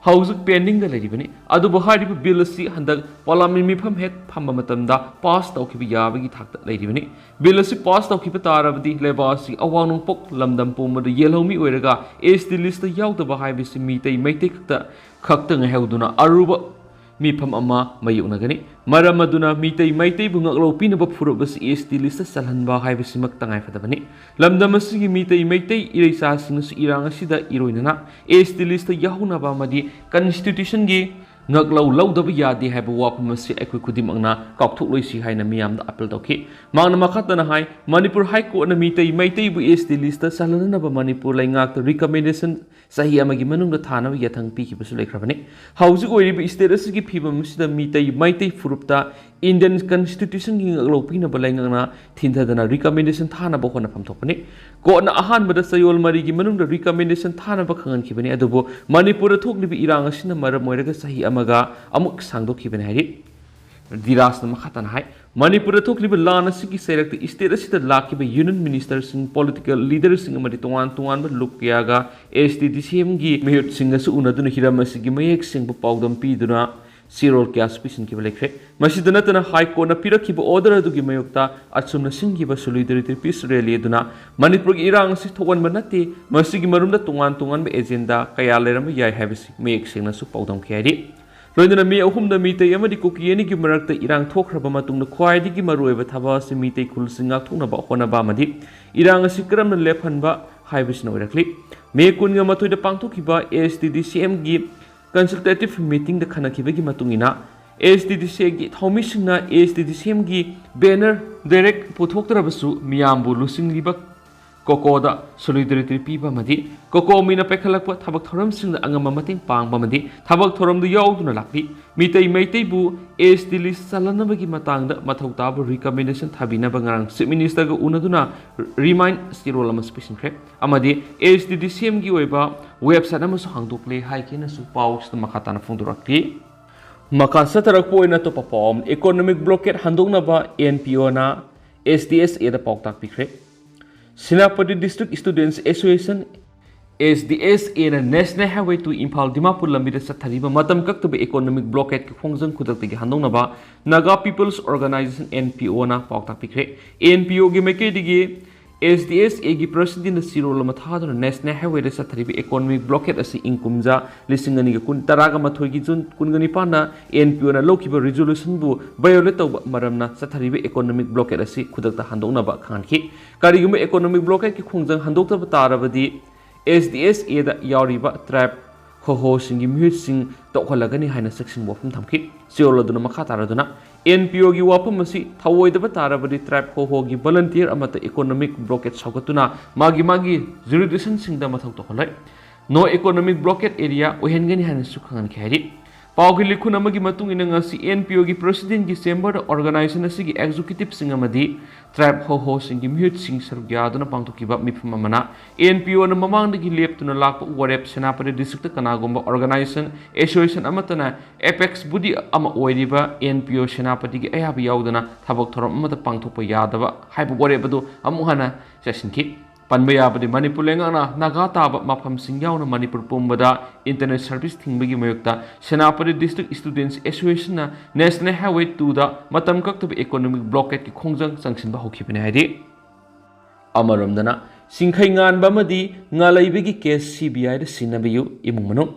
ꯍꯧꯖꯤꯛ pending ꯗ ꯂꯩꯔꯤꯕꯅꯤ꯫ ꯑꯗꯨꯕꯨ ꯍꯥꯏꯔꯤꯕ ꯕꯤꯜ ꯑꯁꯤ ꯍꯟꯗꯛ ꯄꯥꯔꯂꯤꯌꯥꯃꯦꯟ ꯃꯤꯐꯝ ꯍꯦꯛ ꯐꯝꯕ ꯃꯇꯝꯗ ꯄꯥꯁ ꯇꯧꯈꯤꯕ ꯌꯥꯕꯒꯤ ꯊꯥꯛꯇ ꯂꯩꯔꯤꯕꯅꯤ꯫ ꯕꯤꯜ ꯑꯁꯤ ꯄꯥꯁ ꯇꯧꯈꯤꯕ ꯇꯥꯔꯕꯗꯤ ꯂꯩꯕꯥꯛ ꯑꯁꯤ ꯑꯋꯥꯡ ꯅꯣꯡꯄꯣꯛ ꯂꯝꯗꯝ ꯄꯨꯝꯕꯗ ꯌꯦꯜꯍꯧꯃꯤ ꯑꯣꯏꯔꯒ S T list ꯌꯥꯎꯗꯕ ꯍꯥꯏꯕꯁꯤ ꯃꯤꯇꯩ ꯃꯩꯇꯩ ꯈꯛꯇ, ꯈꯛꯇ ꯉꯥꯏꯍꯧꯗꯨꯅ ꯑꯔꯨꯕ ꯃꯤꯐꯝ ꯑꯃ ꯃꯥꯌꯣꯛꯅꯒꯅꯤ꯫ ꯃꯔꯝ ꯑꯗꯨꯅ ꯃꯤꯇꯩ ꯃꯩꯇꯩꯕꯨ ꯉꯥꯛꯂꯧ ꯄꯤꯅꯕ ꯐꯨꯔꯨꯞ ꯑꯁꯤ S T list ꯆꯜꯍꯟꯕ ꯍꯥꯏꯕꯁꯤꯃꯛ ꯇꯉꯥꯏꯐꯗꯕꯅꯤ꯫ ꯂꯝꯗꯝ ꯑꯁꯤꯒꯤ ꯃꯤꯇꯩ ꯃꯩꯇꯩ ꯏꯔꯩꯆꯥꯁꯤꯡꯅꯁꯨ ꯏꯔꯥꯡ ꯑꯁꯤꯗ ꯏꯔꯣꯏꯅꯅ S T list ꯌꯥꯎꯍꯧꯅꯕ ꯑꯃꯗꯤ constitution ꯒꯤ ꯉꯥꯛꯂꯧ ꯂꯧꯗꯕ ꯌꯥꯗꯦ ꯍꯥꯏꯕ ꯋꯥꯐꯝ ꯑꯁꯤ ꯑꯩꯈꯣꯏ ꯈꯨꯗꯤꯡꯃꯛꯅ ꯀꯥꯎꯊꯣꯛꯂꯣꯏꯁꯤ ꯍꯥꯏꯅ ꯃꯤꯌꯥꯝꯗ appeal ꯇꯧꯈꯤ꯫ ꯃꯍꯥꯛꯅ ꯃꯈꯥ ꯇꯥꯅ ꯍꯥꯏ, ꯃꯅꯤꯄꯨꯔ High Court ꯅ Meitei ꯃꯩꯇꯩꯕꯨ S T list ꯆꯜꯍꯟꯅꯕ Manipur ꯂꯩꯉꯥꯛꯇ recommendation ꯆꯍꯤ ꯑꯃꯒꯤ ꯃꯅꯨꯡꯗ ꯊꯥꯅꯕ ꯌꯥꯊꯪ ꯄꯤꯈꯤꯕꯁꯨ ꯂꯩꯈ꯭ꯔꯕꯅꯤ꯫ ꯍꯧꯖꯤꯛ ꯑꯣꯏꯔꯤꯕ state ꯑꯁꯤꯒꯤ ꯐꯤꯕꯝ ꯑꯁꯤꯗ ꯃꯤꯇꯩ ꯃꯩꯇꯩ ꯐꯨꯔꯨꯞꯇ Indian constitution ꯒꯤ ꯉꯥꯛꯂꯧ ꯄꯤꯅꯕ ꯂꯩꯉꯥꯛꯅ ꯊꯤꯟꯊꯗꯅ recommendation ꯊꯥꯅꯕ ꯍꯣꯠꯅꯐꯝ ꯊꯣꯛꯄꯅꯤ꯫ Court ꯅ ꯑꯍꯥꯟꯕꯗ ꯆꯌꯣꯜ ꯃꯔꯤꯒꯤ ꯃꯅꯨꯡꯗ recommendation ꯊꯥꯅꯕ ꯈꯪꯍꯟꯈꯤꯕꯅꯤ, ꯑꯗꯨꯕꯨ ꯃꯅꯤꯄꯨꯔꯗ ꯊꯣꯛꯂꯤꯕ ꯏꯔꯥꯡ ꯑꯁꯤꯅ ꯃꯔꯝ ꯑꯣꯏꯔꯒ ꯆꯍꯤ ꯑꯃꯒ ꯑꯃꯨꯛ ꯁꯥꯡꯗꯣꯛꯈꯤꯕꯅꯤ ꯍꯥꯏꯔꯤ꯫ ꯙꯤꯔꯥꯖꯅ ꯃꯈꯥ ꯇꯥꯅ ꯍꯥꯏ, ꯃꯅꯤꯄꯨꯔꯗ ꯊꯣꯛꯂꯤꯕ ꯂꯥꯟ ꯑꯁꯤꯒꯤ ꯆꯩꯔꯛꯇ state ꯑꯁꯤꯗ ꯂꯥꯛꯈꯤꯕ union minister ꯁꯤꯡ, political leader ꯁꯤꯡ ꯑꯃꯗꯤ ꯇꯣꯉꯥꯟ ꯇꯣꯉꯥꯟꯕ ꯂꯨꯞ ꯀꯌꯥꯒ S T D C M ꯒꯤ ꯃꯤꯍꯨꯠꯁꯤꯡꯒꯁꯨ ꯎꯅꯗꯨꯅ ꯍꯤꯔꯝ ꯑꯁꯤꯒꯤ ꯃꯌꯦꯛ ꯁꯦꯡꯕ ꯄꯥꯎꯗꯝ ꯄꯤꯗꯨꯅ ꯆꯦꯔꯣꯜ ꯀꯌꯥꯁꯨ ꯄꯤꯁꯤꯟꯈꯤꯕ ꯂꯩꯈ꯭ꯔꯦ꯫ ꯃꯁꯤꯗ ꯅꯠꯇꯅ High Court ꯅ ꯄꯤꯔꯛꯈꯤꯕ order ꯑꯗꯨꯒꯤ ꯃꯥꯌꯣꯛꯇ ꯑꯁꯨꯝꯅ ꯁꯤꯟꯈꯤꯕ solidarity peace rally ꯑꯗꯨꯅ ꯃꯅꯤꯄꯨꯔꯒꯤ ꯏꯔꯥꯡ ꯑꯁꯤ ꯊꯣꯛꯍꯟꯕ ꯅꯠꯇꯦ, ꯃꯁꯤꯒꯤ ꯃꯔꯨꯝꯗ ꯇꯣꯉꯥꯟ ꯇꯣꯉꯥꯟꯕ agenda ꯀꯌꯥ ꯂꯩꯔꯝꯕ ꯌꯥꯏ ꯍꯥꯏꯕꯁꯤ ꯃꯌꯦꯛ ꯁꯦꯡꯅꯁꯨ ꯄꯥꯎꯗꯝꯈꯤ ꯍꯥꯏꯔꯤ꯫ ꯂꯣꯏꯅꯅ ꯃꯦ ꯑꯍꯨꯝꯗ ꯃꯤꯇꯩ ꯑꯃꯗꯤ ꯀꯨꯀꯤ ꯑꯅꯤꯒꯤ ꯃꯔꯛꯇ ꯏꯔꯥꯡ ꯊꯣꯛꯈ꯭ꯔꯕ ꯃꯇꯨꯡꯗ ꯈ꯭ꯋꯥꯏꯗꯒꯤ ꯃꯔꯨꯑꯣꯏꯕ ꯊꯕꯛ ꯑꯁꯤ ꯃꯤꯇꯩ ꯈꯨꯜꯁꯤꯡ ꯉꯥꯛꯊꯣꯛꯅꯕ ꯍꯣꯠꯅꯕ ꯑꯃꯗꯤ ꯏꯔꯥꯡ ꯑꯁꯤ ꯀꯔꯝꯅ ꯂꯦꯞꯍꯟꯕ ꯍꯥꯏꯕꯁꯤꯅ ꯑꯣꯏꯔꯛꯂꯤ꯫ ꯃꯦ ꯀꯨꯟꯒ ꯃꯥꯊꯣꯏꯗ ꯄꯥꯡꯊꯣꯛꯈꯤꯕ ꯑꯦ ꯑꯦꯁ ꯇꯤ ꯗꯤ ꯁꯤ ꯑꯦꯝꯒꯤ consultative meetingꯗ ꯈꯟꯅꯈꯤꯕꯒꯤ ꯃꯇꯨꯡ ꯏꯟꯅ, ꯑꯦ ꯑꯦꯁ ꯇꯤ ꯗꯤ ꯁꯤ ꯑꯦꯒꯤ ꯊꯧꯃꯤꯁꯤꯡꯅ ꯑꯦ ꯑꯦꯁ ꯇꯤ ꯗꯤ ꯁꯤ ꯑꯦꯝꯒꯤ banner direct ꯄꯨꯊꯣꯛꯇ꯭ꯔꯕꯁꯨ ꯃꯤꯌꯥꯝꯕꯨ ꯂꯨꯆꯤꯡꯂꯤꯕ ꯀꯣꯀꯣꯗ solidarity ꯄꯤꯕ ꯑꯃꯗꯤ ꯀꯣꯀꯣ ꯃꯤꯅ ꯄꯥꯏꯈꯠꯂꯛꯄ ꯊꯕꯛ ꯊꯧꯔꯝꯁꯤꯡꯗ ꯑꯉꯝꯕ ꯃꯇꯦꯡ ꯄꯥꯡꯕ ꯑꯃꯗꯤ ꯊꯕꯛ ꯊꯧꯔꯝꯗ ꯌꯥꯎꯗꯨꯅ ꯂꯥꯛꯂꯤ꯫ ꯃꯤꯇꯩ ꯃꯩꯇꯩꯕꯨ ꯑꯦ ꯑꯦꯁ ꯇꯤ list ꯆꯜꯂꯅꯕꯒꯤ ꯃꯇꯥꯡꯗ ꯃꯊꯧ ꯇꯥꯕ recommendation ꯊꯥꯕꯤꯅꯕ ꯉꯔꯥꯡ Chief Ministerꯒ ꯎꯅꯗꯨꯅ remind ꯆꯦꯔꯣꯜ ꯑꯃꯁꯨ ꯄꯤꯁꯤꯟꯈ꯭ꯔꯦ꯫ ꯑꯃꯗꯤ ꯑꯦ ꯑꯦꯁ ꯇꯤ ꯗꯤ ꯁꯤ ꯑꯦꯝꯒꯤ ꯑꯣꯏꯕ website ꯑꯃꯁꯨ ꯍꯥꯡꯗꯣꯛꯂꯦ ꯍꯥꯏꯒꯦꯅꯁꯨ ꯄꯥꯎꯁꯤꯗ ꯃꯈꯥ ꯇꯥꯅ ꯐꯣꯡꯗꯣꯔꯛꯂꯤ꯫ ꯃꯈꯥ ꯆꯠꯊꯔꯛꯄ ꯑꯣꯏꯅ ꯑꯇꯣꯞꯄ ꯄꯥꯎ ꯑꯃ, economic blockade ꯍꯟꯗꯣꯛꯅꯕ and P O S D S ꯑꯦꯗ ꯄꯥꯎꯇꯥꯛ ꯄꯤꯈ꯭ꯔꯦ꯫ Senapati District Students Association, S D S ꯑꯦꯅ National Highway two Imphal Dimapur ꯂꯝꯕꯤꯗ ꯆꯠꯊꯔꯤꯕ ꯃꯇꯝ ꯀꯛꯇꯕ economic blockadeꯀꯤ ꯈꯣꯡꯖꯪ ꯈꯨꯗꯛꯇꯒꯤ ꯍꯟꯗꯣꯛꯅꯕ Naga People's Organisation, N P O ꯄꯥꯎꯇꯥꯛ ꯄꯤꯈ꯭ꯔꯦ꯫ ꯑꯦꯟ ꯄꯤ ꯑꯣꯒꯤ ꯃꯥꯏꯀꯩꯗꯒꯤ ꯑꯦꯁ ꯗꯤ ꯑꯦꯁ ꯑꯦꯒꯤ presidentꯅ ꯆꯦꯔꯣꯜ ꯑꯃ ꯊꯥꯗꯨꯅ National Highwayꯗ ꯆꯠꯊꯔꯤꯕ economic blockade ꯑꯁꯤ ꯏꯪ ꯀꯨꯝꯖꯥ ꯂꯤꯁꯤꯡ ꯑꯅꯤꯒ ꯀꯨꯟ, ꯇꯔꯥꯒ ꯃꯥꯊꯣꯏꯒꯤ June ꯀꯨꯟꯒ ꯅꯤꯄꯥꯟꯗ ꯑꯦꯟ ꯄꯤ ꯑꯣꯅ ꯂꯧꯈꯤꯕ resolutionꯕꯨ violate ꯇꯧꯕ ꯃꯔꯝꯅ ꯆꯠꯊꯔꯤꯕ economic blockade ꯑꯁꯤ ꯈꯨꯗꯛꯇ ꯍꯟꯗꯣꯛꯅꯕ ꯈꯪꯍꯟꯈꯤ꯫ ꯀꯔꯤꯒꯨꯝꯕ economic blockadeꯀꯤ ꯈꯣꯡꯖꯪ ꯍꯟꯗꯣꯛꯇꯕ ꯇꯥꯔꯕꯗꯤ, ꯑꯦꯁ ꯗꯤ ꯑꯦꯁ ꯑꯦꯗ ꯌꯥꯎꯔꯤꯕ tribe ꯈꯣꯍꯣꯁꯤꯡꯒꯤ ꯃꯤꯍꯨꯠꯁꯤꯡ ꯇꯣꯛꯍꯜꯂꯒꯅꯤ ꯍꯥꯏꯅ ꯆꯦꯛꯁꯤꯟ ꯋꯥꯐꯝ ꯊꯝꯈꯤ꯫ ꯆꯦꯔꯣꯜ ꯑꯗꯨꯅ ꯃꯈꯥ ꯇꯥꯔꯗꯨꯅ, ꯑꯦꯟ ꯄꯤ ꯑꯣꯒꯤ ꯋꯥꯐꯝ ꯑꯁꯤ ꯊꯧꯑꯣꯏꯗꯕ ꯇꯥꯔꯕꯗꯤ tribe ꯈꯣꯍꯣꯒꯤ volunteer ꯑꯃꯠꯇ economic blockade ꯁꯧꯒꯠꯇꯨꯅ ꯃꯥꯒꯤ ꯃꯥꯒꯤ jurisdictionꯁꯤꯡꯗ ꯃꯊꯧ ꯇꯧꯍꯜꯂꯣꯏ꯫ No economic blockade area ꯑꯣꯏꯍꯟꯒꯅꯤ ꯍꯥꯏꯅꯁꯨ ꯈꯪꯍꯟꯈꯤ ꯍꯥꯏꯔꯤ꯫ ꯄꯥꯎꯒꯤ ꯂꯤꯈꯨꯟ ꯑꯃꯒꯤ ꯃꯇꯨꯡ ꯏꯟꯅ, ꯉꯁꯤ ꯑꯦꯟ ꯄꯤ ꯑꯣꯒꯤ presidentꯀꯤ chamberꯗ organization ꯑꯁꯤꯒꯤ executiveꯁꯤꯡ ꯑꯃꯗꯤ tribe ꯈꯣꯍꯣꯁꯤꯡꯒꯤ ꯃꯤꯍꯨꯠꯁꯤꯡ ꯁꯔꯨꯛ ꯌꯥꯗꯨꯅ ꯄꯥꯡꯊꯣꯛꯈꯤꯕ ꯃꯤꯐꯝ ꯑꯃꯅ ꯑꯦꯟ ꯄꯤ ꯑꯣꯅ ꯃꯃꯥꯡꯗꯒꯤ ꯂꯦꯞꯇꯨꯅ ꯂꯥꯛꯄ ꯋꯥꯔꯦꯞ ꯁꯦꯅꯥꯄꯇꯤ districtꯇ ꯀꯅꯥꯒꯨꯝꯕ organization, association ꯑꯃꯠꯇꯅ apex body ꯑꯃ ꯑꯣꯏꯔꯤꯕ ꯑꯦꯟ ꯄꯤ ꯑꯣ ꯁꯦꯅꯥꯄꯇꯤꯒꯤ ꯑꯌꯥꯕ ꯌꯥꯎꯗꯅ ꯊꯕꯛ ꯊꯧꯔꯝ ꯑꯃꯠꯇ ꯄꯥꯡꯊꯣꯛꯄ ꯌꯥꯗꯕ ꯍꯥꯏꯕ ꯋꯥꯔꯦꯞ ꯑꯗꯨ ꯑꯃꯨꯛ ꯍꯟꯅ ꯆꯠꯁꯤꯟꯈꯤ꯫ ꯄꯟꯕ ꯌꯥꯕꯗꯤ, ꯃꯅꯤꯄꯨꯔ ꯂꯩꯉꯥꯛꯅ ꯅꯥꯒꯥ ꯇꯥꯕ ꯃꯐꯝꯁꯤꯡ ꯌꯥꯎꯅ ꯃꯅꯤꯄꯨꯔ ꯄꯨꯝꯕꯗ internet service ꯊꯤꯡꯕꯒꯤ ꯃꯥꯌꯣꯛꯇ Senapati District Students Associationꯅ National Highway twoꯗ ꯃꯇꯝ ꯀꯛꯇꯕ economic blockadeꯀꯤ ꯈꯣꯡꯖꯪ ꯆꯪꯁꯤꯟꯕ ꯍꯧꯈꯤꯕꯅꯤ ꯍꯥꯏꯔꯤ꯫ ꯑꯃꯔꯣꯝꯗꯅ, ꯆꯤꯡꯈꯩ ꯉꯥꯟꯕ ꯑꯃꯗꯤ ꯉꯥꯂꯩꯕꯒꯤ case ꯁꯤ ꯕꯤ ꯑꯥꯏꯗ ꯁꯤꯟꯅꯕꯤꯌꯨ꯫ ꯏꯃꯨꯡ ꯃꯅꯨꯡ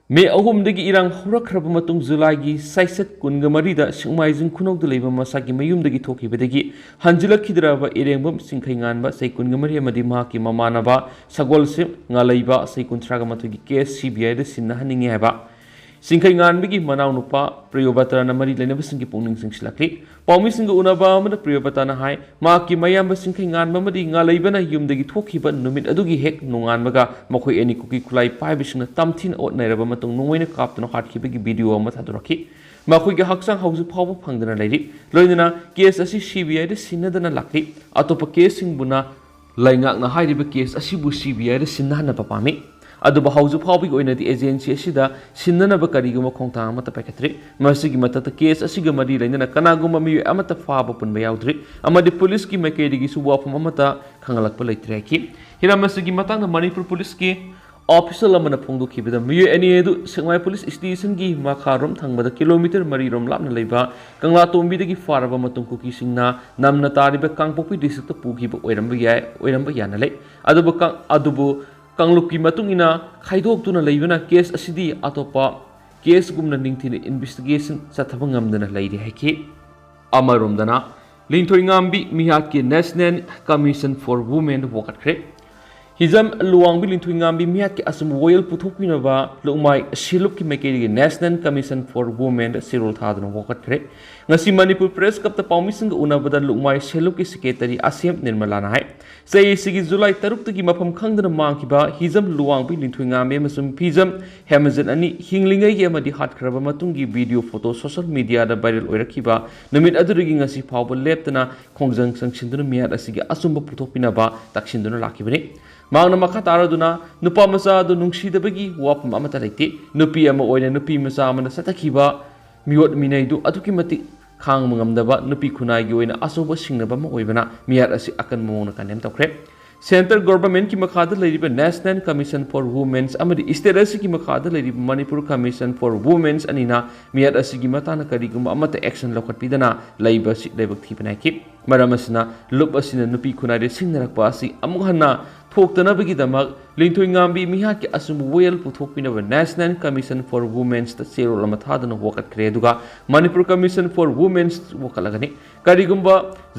ꯃꯦ ꯑꯍꯨꯝꯗꯒꯤ ꯏꯔꯥꯡ ꯍꯧꯔꯛꯈ꯭ꯔꯕ ꯃꯇꯨꯡ ꯖꯨꯂꯥꯏꯒꯤ ꯆꯩꯆꯠ ꯀꯨꯟꯒ ꯃꯔꯤꯗ ꯁꯦꯛꯃꯥꯏꯖꯤꯡ ꯈꯨꯅꯧꯗ ꯂꯩꯕ ꯃꯁꯥꯒꯤ ꯃꯌꯨꯝꯗꯒꯤ ꯊꯣꯛꯈꯤꯕꯗꯒꯤ ꯍꯟꯖꯤꯜꯂꯛꯈꯤꯗ꯭ꯔꯕ ꯏꯔꯦꯡꯕꯝ ꯆꯤꯡꯈꯩꯉꯥꯟꯕ ꯆꯍꯤ ꯀꯨꯟꯒ ꯃꯔꯤ ꯑꯃꯗꯤ ꯃꯍꯥꯛꯀꯤ ꯃꯃꯥꯟꯅꯕ ꯁꯒꯣꯜꯁꯦꯝ ꯉꯥꯂꯩꯕ ꯆꯍꯤ ꯀꯨꯟꯊ꯭ꯔꯥꯒ ꯃꯥꯊꯣꯏꯒꯤ ꯀꯦꯁ ꯁꯤ ꯕꯤ ꯑꯥꯏꯗ ꯁꯤꯟꯅꯍꯟꯅꯤꯡꯉꯤ ꯍꯥꯏꯕ ꯆꯤꯡꯈꯩꯉꯥꯟꯕꯒꯤ ꯃꯅꯥꯎꯅꯨꯄꯥ ꯄ꯭ꯔꯤꯌꯣꯕꯇꯥꯅ ꯃꯔꯤ ꯂꯩꯅꯕꯁꯤꯡꯒꯤ ꯄꯨꯛꯅꯤꯡ ꯆꯤꯡꯁꯤꯜꯂꯛꯂꯤ꯫ ꯄꯥꯎꯃꯤꯁꯤꯡꯒ ꯎꯅꯕ ꯑꯃꯗ ꯄ꯭ꯔꯤꯌꯣꯕꯇꯥꯅ ꯍꯥꯏ, ꯃꯍꯥꯛꯀꯤ ꯃꯌꯥꯝꯕ ꯆꯤꯡꯈꯩꯉꯥꯟꯕ ꯑꯃꯗꯤ ꯉꯥꯂꯩꯕꯅ ꯌꯨꯝꯗꯒꯤ ꯊꯣꯛꯈꯤꯕ ꯅꯨꯃꯤꯠ ꯑꯗꯨꯒꯤ ꯍꯦꯛ ꯅꯣꯡꯉꯥꯟꯕꯒ ꯃꯈꯣꯏ ꯑꯅꯤ ꯀꯨꯀꯤ ꯈꯨꯠꯂꯥꯏ ꯄꯥꯏꯕꯁꯤꯡꯅ ꯇꯝꯊꯤꯅ ꯑꯣꯠꯅꯔꯕ ꯃꯇꯨꯡ ꯅꯣꯡꯃꯩꯅ ꯀꯥꯞꯇꯨꯅ ꯍꯥꯠꯈꯤꯕꯒꯤ ꯚꯤꯗꯤꯑꯣ ꯑꯃ ꯊꯥꯗꯣꯔꯛꯈꯤ꯫ ꯃꯈꯣꯏꯒꯤ ꯍꯛꯆꯥꯡ ꯍꯧꯖꯤꯛ ꯐꯥꯎꯕ ꯐꯪꯗꯅ ꯂꯩꯔꯤ꯫ ꯂꯣꯏꯅꯅ ꯀꯦꯁ ꯑꯁꯤ ꯁꯤ ꯕꯤ ꯑꯥꯏꯗ ꯁꯤꯟꯅꯗꯅ ꯂꯥꯛꯂꯤ꯫ ꯑꯇꯣꯞꯄ ꯀꯦꯁꯁꯤꯡꯕꯨꯅ ꯂꯩꯉꯥꯛꯅ ꯍꯥꯏꯔꯤꯕ ꯀꯦꯁ ꯑꯁꯤꯕꯨ ꯁꯤ ꯕꯤ ꯑꯥꯏꯗ ꯁꯤꯟꯅꯍꯟꯅꯕ ꯄꯥꯝꯃꯤ꯫ ꯑꯗꯨꯕꯨ ꯍꯧꯖꯤꯛ ꯐꯥꯎꯕꯒꯤ ꯑꯣꯏꯅꯗꯤ ꯑꯦꯖꯦꯟꯁꯤ ꯑꯁꯤꯗ ꯁꯤꯟꯅꯅꯕ ꯀꯔꯤꯒꯨꯝꯕ ꯈꯣꯡꯊꯥꯡ ꯑꯃꯠꯇ ꯄꯥꯏꯈꯠꯇ꯭ꯔꯤ꯫ ꯃꯁꯤꯒꯤ ꯃꯊꯛꯇ ꯀꯦꯁ ꯑꯁꯤꯒ ꯃꯔꯤ ꯂꯩꯅꯅ ꯀꯅꯥꯒꯨꯝꯕ ꯃꯤꯑꯣꯏ ꯑꯃꯠꯇ ꯐꯥꯕ ꯄꯨꯟꯕ ꯌꯥꯎꯗ꯭ꯔꯤ ꯑꯃꯗꯤ ꯄꯨꯂꯤꯁꯀꯤ ꯃꯥꯏꯀꯩꯗꯒꯤꯁꯨ ꯋꯥꯐꯝ ꯑꯃꯠꯇ ꯈꯪꯍꯜꯂꯛꯄ ꯂꯩꯇ꯭ꯔꯤ ꯍꯥꯏꯈꯤ꯫ ꯍꯤꯔꯝ ꯑꯁꯤꯒꯤ ꯃꯇꯥꯡꯗ ꯃꯅꯤꯄꯨꯔ ꯄꯨꯂꯤꯁꯀꯤ ꯑꯣꯐꯤꯁꯤꯌꯦꯜ ꯑꯃꯅ ꯐꯣꯡꯗꯣꯛꯈꯤꯕꯗ ꯃꯤꯑꯣꯏ ꯑꯅꯤ ꯑꯗꯨ ꯁꯦꯛꯃꯥꯏ ꯄꯨꯂꯤꯁ ꯁ꯭ꯇꯦꯁꯟꯒꯤ ꯃꯈꯥꯔꯣꯝ ꯊꯪꯕꯗ ꯀꯤꯂꯣꯃꯤꯇꯔ ꯃꯔꯤ ꯔꯣꯝ ꯂꯥꯞꯅ ꯂꯩꯕ ꯀꯪꯂꯥꯇꯣꯡꯕꯤꯗꯒꯤ ꯐꯥꯔꯕ ꯃꯇꯨꯡ ꯀꯨꯀꯤꯁꯤꯡꯅ ꯅꯝꯅ ꯇꯥꯔꯤꯕ ꯀꯥꯡꯄꯣꯛꯄꯤ ꯗꯤꯁꯇ꯭ꯔꯤꯛꯇ ꯄꯨꯈꯤꯕ ꯑꯣꯏꯔꯝꯕ ꯌꯥꯏ, ꯑꯣꯏꯔꯝꯕ ꯌꯥꯅ ꯂꯩ꯫ ꯑꯗꯨꯕꯨ ꯀꯥꯡ-, ꯑꯗꯨꯕꯨ ꯀꯥꯡꯂꯨꯞꯀꯤ ꯃꯇꯨꯡ ꯏꯟꯅ ꯈꯥꯏꯗꯣꯛꯇꯨꯅ ꯂꯩꯕꯅ ꯀꯦꯁ ꯑꯁꯤꯗꯤ ꯑꯇꯣꯞꯄ ꯀꯦꯁꯒꯨꯝꯅ ꯅꯤꯡꯊꯤꯅ ꯏꯟꯚꯦꯁꯇꯤꯒꯦꯁꯟ ꯆꯠꯊꯕ ꯉꯝꯗꯅ ꯂꯩꯔꯤ ꯍꯥꯏꯈꯤ꯫ ꯑꯃꯔꯣꯝꯗꯅ, ꯂꯤꯟꯊꯣꯏꯉꯥꯝꯕꯤ ꯃꯤꯍꯥꯠꯀꯤ National Commission for Women ꯋꯥꯀꯠꯈ꯭ꯔꯦ꯫ ꯍꯤꯖꯝ ꯂꯨꯋꯥꯡꯕꯤ ꯂꯤꯟꯊꯣꯏꯉꯥꯝꯕꯤ ꯃꯤꯍꯥꯠꯀꯤ ꯑꯆꯨꯝꯕ ꯋꯥꯌꯦꯜ ꯄꯨꯊꯣꯛꯄꯤꯅꯕ ꯂꯨꯛꯃꯥꯏ ꯁꯦꯜꯂꯨꯞꯀꯤ ꯃꯥꯏꯀꯩꯗꯒꯤ National Commission for Women ꯆꯦꯔꯣꯜ ꯊꯥꯗꯨꯅ ꯋꯥꯀꯠꯈ꯭ꯔꯦ꯫ ꯉꯁꯤ ꯃꯅꯤꯄꯨꯔ ꯄ꯭ꯔꯦꯁ ꯀ꯭ꯂꯕꯇ ꯄꯥꯎꯃꯤꯁꯤꯡꯒ ꯎꯅꯕꯗ ꯂꯨꯛꯃꯥꯏ ꯁꯦꯜꯂꯨꯞꯀꯤ ꯁꯦꯀ꯭ꯔꯦꯇꯔꯤ ꯑꯁꯦꯝ ꯅꯤꯔꯃꯂꯥꯅ ꯍꯥꯏ, ꯆꯍꯤ ꯑꯁꯤꯒꯤ ꯖꯨꯂꯥꯏ ꯇꯔꯨꯛꯇꯒꯤ ꯃꯐꯝ ꯈꯪꯗꯅ ꯃꯥꯡꯈꯤꯕ ꯍꯤꯖꯝ ꯂꯨꯋꯥꯡꯕꯤ ꯂꯤꯟꯊꯣꯏꯉꯥꯝꯕꯤ ꯑꯃꯁꯨꯡ ꯐꯤꯖꯝ ꯍꯦꯃꯖꯟ ꯑꯅꯤ ꯍꯤꯡꯂꯤꯉꯩꯒꯤ ꯑꯃꯗꯤ ꯍꯥꯠꯈ꯭ꯔꯕ ꯃꯇꯨꯡꯒꯤ ꯚꯤꯗꯤꯑꯣ ꯐꯣꯇꯣ ꯁꯣꯁꯤꯌꯦꯜ ꯃꯤꯗꯤꯌꯥꯗ ꯚꯥꯏꯔꯦꯜ ꯑꯣꯏꯔꯛꯈꯤꯕ ꯅꯨꯃꯤꯠ ꯑꯗꯨꯗꯒꯤ ꯉꯁꯤ ꯐꯥꯎꯕ ꯂꯦꯞꯇꯅ ꯈꯣꯡꯖꯪ ꯆꯪꯁꯤꯟꯗꯨꯅ ꯃꯤꯍꯥꯠ ꯑꯁꯤꯒꯤ ꯑꯆꯨꯝꯕ ꯄꯨꯊꯣꯛꯄꯤꯅꯕ ꯇꯛꯁꯤꯟꯗꯨꯅ ꯂꯥꯛꯈꯤꯕꯅꯤ꯫ ꯃꯍꯥꯛꯅ ꯃꯈꯥ ꯇꯥꯔꯗꯨꯅ, ꯅꯨꯄꯥ ꯃꯆꯥ ꯑꯗꯨ ꯅꯨꯡꯁꯤꯗꯕꯒꯤ ꯋꯥꯐꯝ ꯑꯃꯠꯇ ꯂꯩꯇꯦ꯫ ꯅꯨꯄꯤ ꯑꯃ ꯑꯣꯏꯅ ꯅꯨꯄꯤ ꯃꯆꯥ ꯑꯃꯅ ꯆꯠꯊꯈꯤꯕ ꯃꯤꯑꯣꯠ ꯃꯤꯅꯩꯗꯨ ꯑꯗꯨꯛꯀꯤ ꯃꯇꯤꯛ ꯈꯥꯡꯕ ꯉꯝꯗꯕ ꯅꯨꯄꯤ ꯈꯨꯟꯅꯥꯏꯒꯤ ꯑꯣꯏꯅ ꯑꯆꯧꯕ ꯁꯤꯡꯅꯕ ꯑꯃ ꯑꯣꯏꯕꯅ ꯃꯤꯍꯥꯠ ꯑꯁꯤ ꯑꯀꯟꯕ ꯃꯑꯣꯡꯗ ꯀꯟꯗꯦꯝ ꯇꯧꯈ꯭ꯔꯦ꯫ ꯁꯦꯟꯇꯔ ꯒꯣꯚꯔꯟꯃꯦꯟꯠꯀꯤ ꯃꯈꯥꯗ ꯂꯩꯔꯤꯕ National Commission for Women's ꯑꯃꯗꯤ ꯁ꯭ꯇꯦꯠ ꯑꯁꯤꯒꯤ ꯃꯈꯥꯗ ꯂꯩꯔꯤꯕ Manipur Commission for Women's ꯑꯅꯤꯅ ꯃꯤꯍꯥꯠ ꯑꯁꯤꯒꯤ ꯃꯇꯥꯡꯗ ꯀꯔꯤꯒꯨꯝꯕ ꯑꯃꯠꯇ ꯑꯦꯛꯁꯟ ꯂꯧꯈꯠꯄꯤꯗꯅ ꯂꯩꯕ ꯑꯁꯤ ꯂꯥꯏꯕꯛ ꯊꯤꯕ ꯅꯥꯏꯈꯤ꯫ ꯃꯔꯝ ꯑꯁꯤꯅ ꯂꯨꯞ ꯑꯁꯤꯅ ꯅꯨꯄꯤ ꯈꯨꯟꯅꯥꯏꯗ ꯁꯤꯡꯅꯔꯛꯄ ꯑꯁꯤ ꯑꯃꯨꯛ ꯍꯟꯅ ꯊꯣꯛꯇꯅꯕꯒꯤꯗꯃꯛ ꯂꯤꯟꯊꯣꯏ ꯉꯥꯝꯕꯤ ꯃꯤꯍꯥꯠꯀꯤ ꯑꯆꯨꯝꯕ ꯋꯥꯌꯦꯜ ꯄꯨꯊꯣꯛꯄꯤꯅꯕ National Commission for Women'sꯇ ꯆꯦꯔꯣꯜ ꯑꯃ ꯊꯥꯗꯨꯅ ꯋꯥꯀꯠꯈ꯭ꯔꯦ꯫ ꯑꯗꯨꯒ ꯃꯅꯤꯄꯨꯔ Commission for Women's ꯋꯥꯀꯠꯂꯒꯅꯤ꯫ ꯀꯔꯤꯒꯨꯝꯕ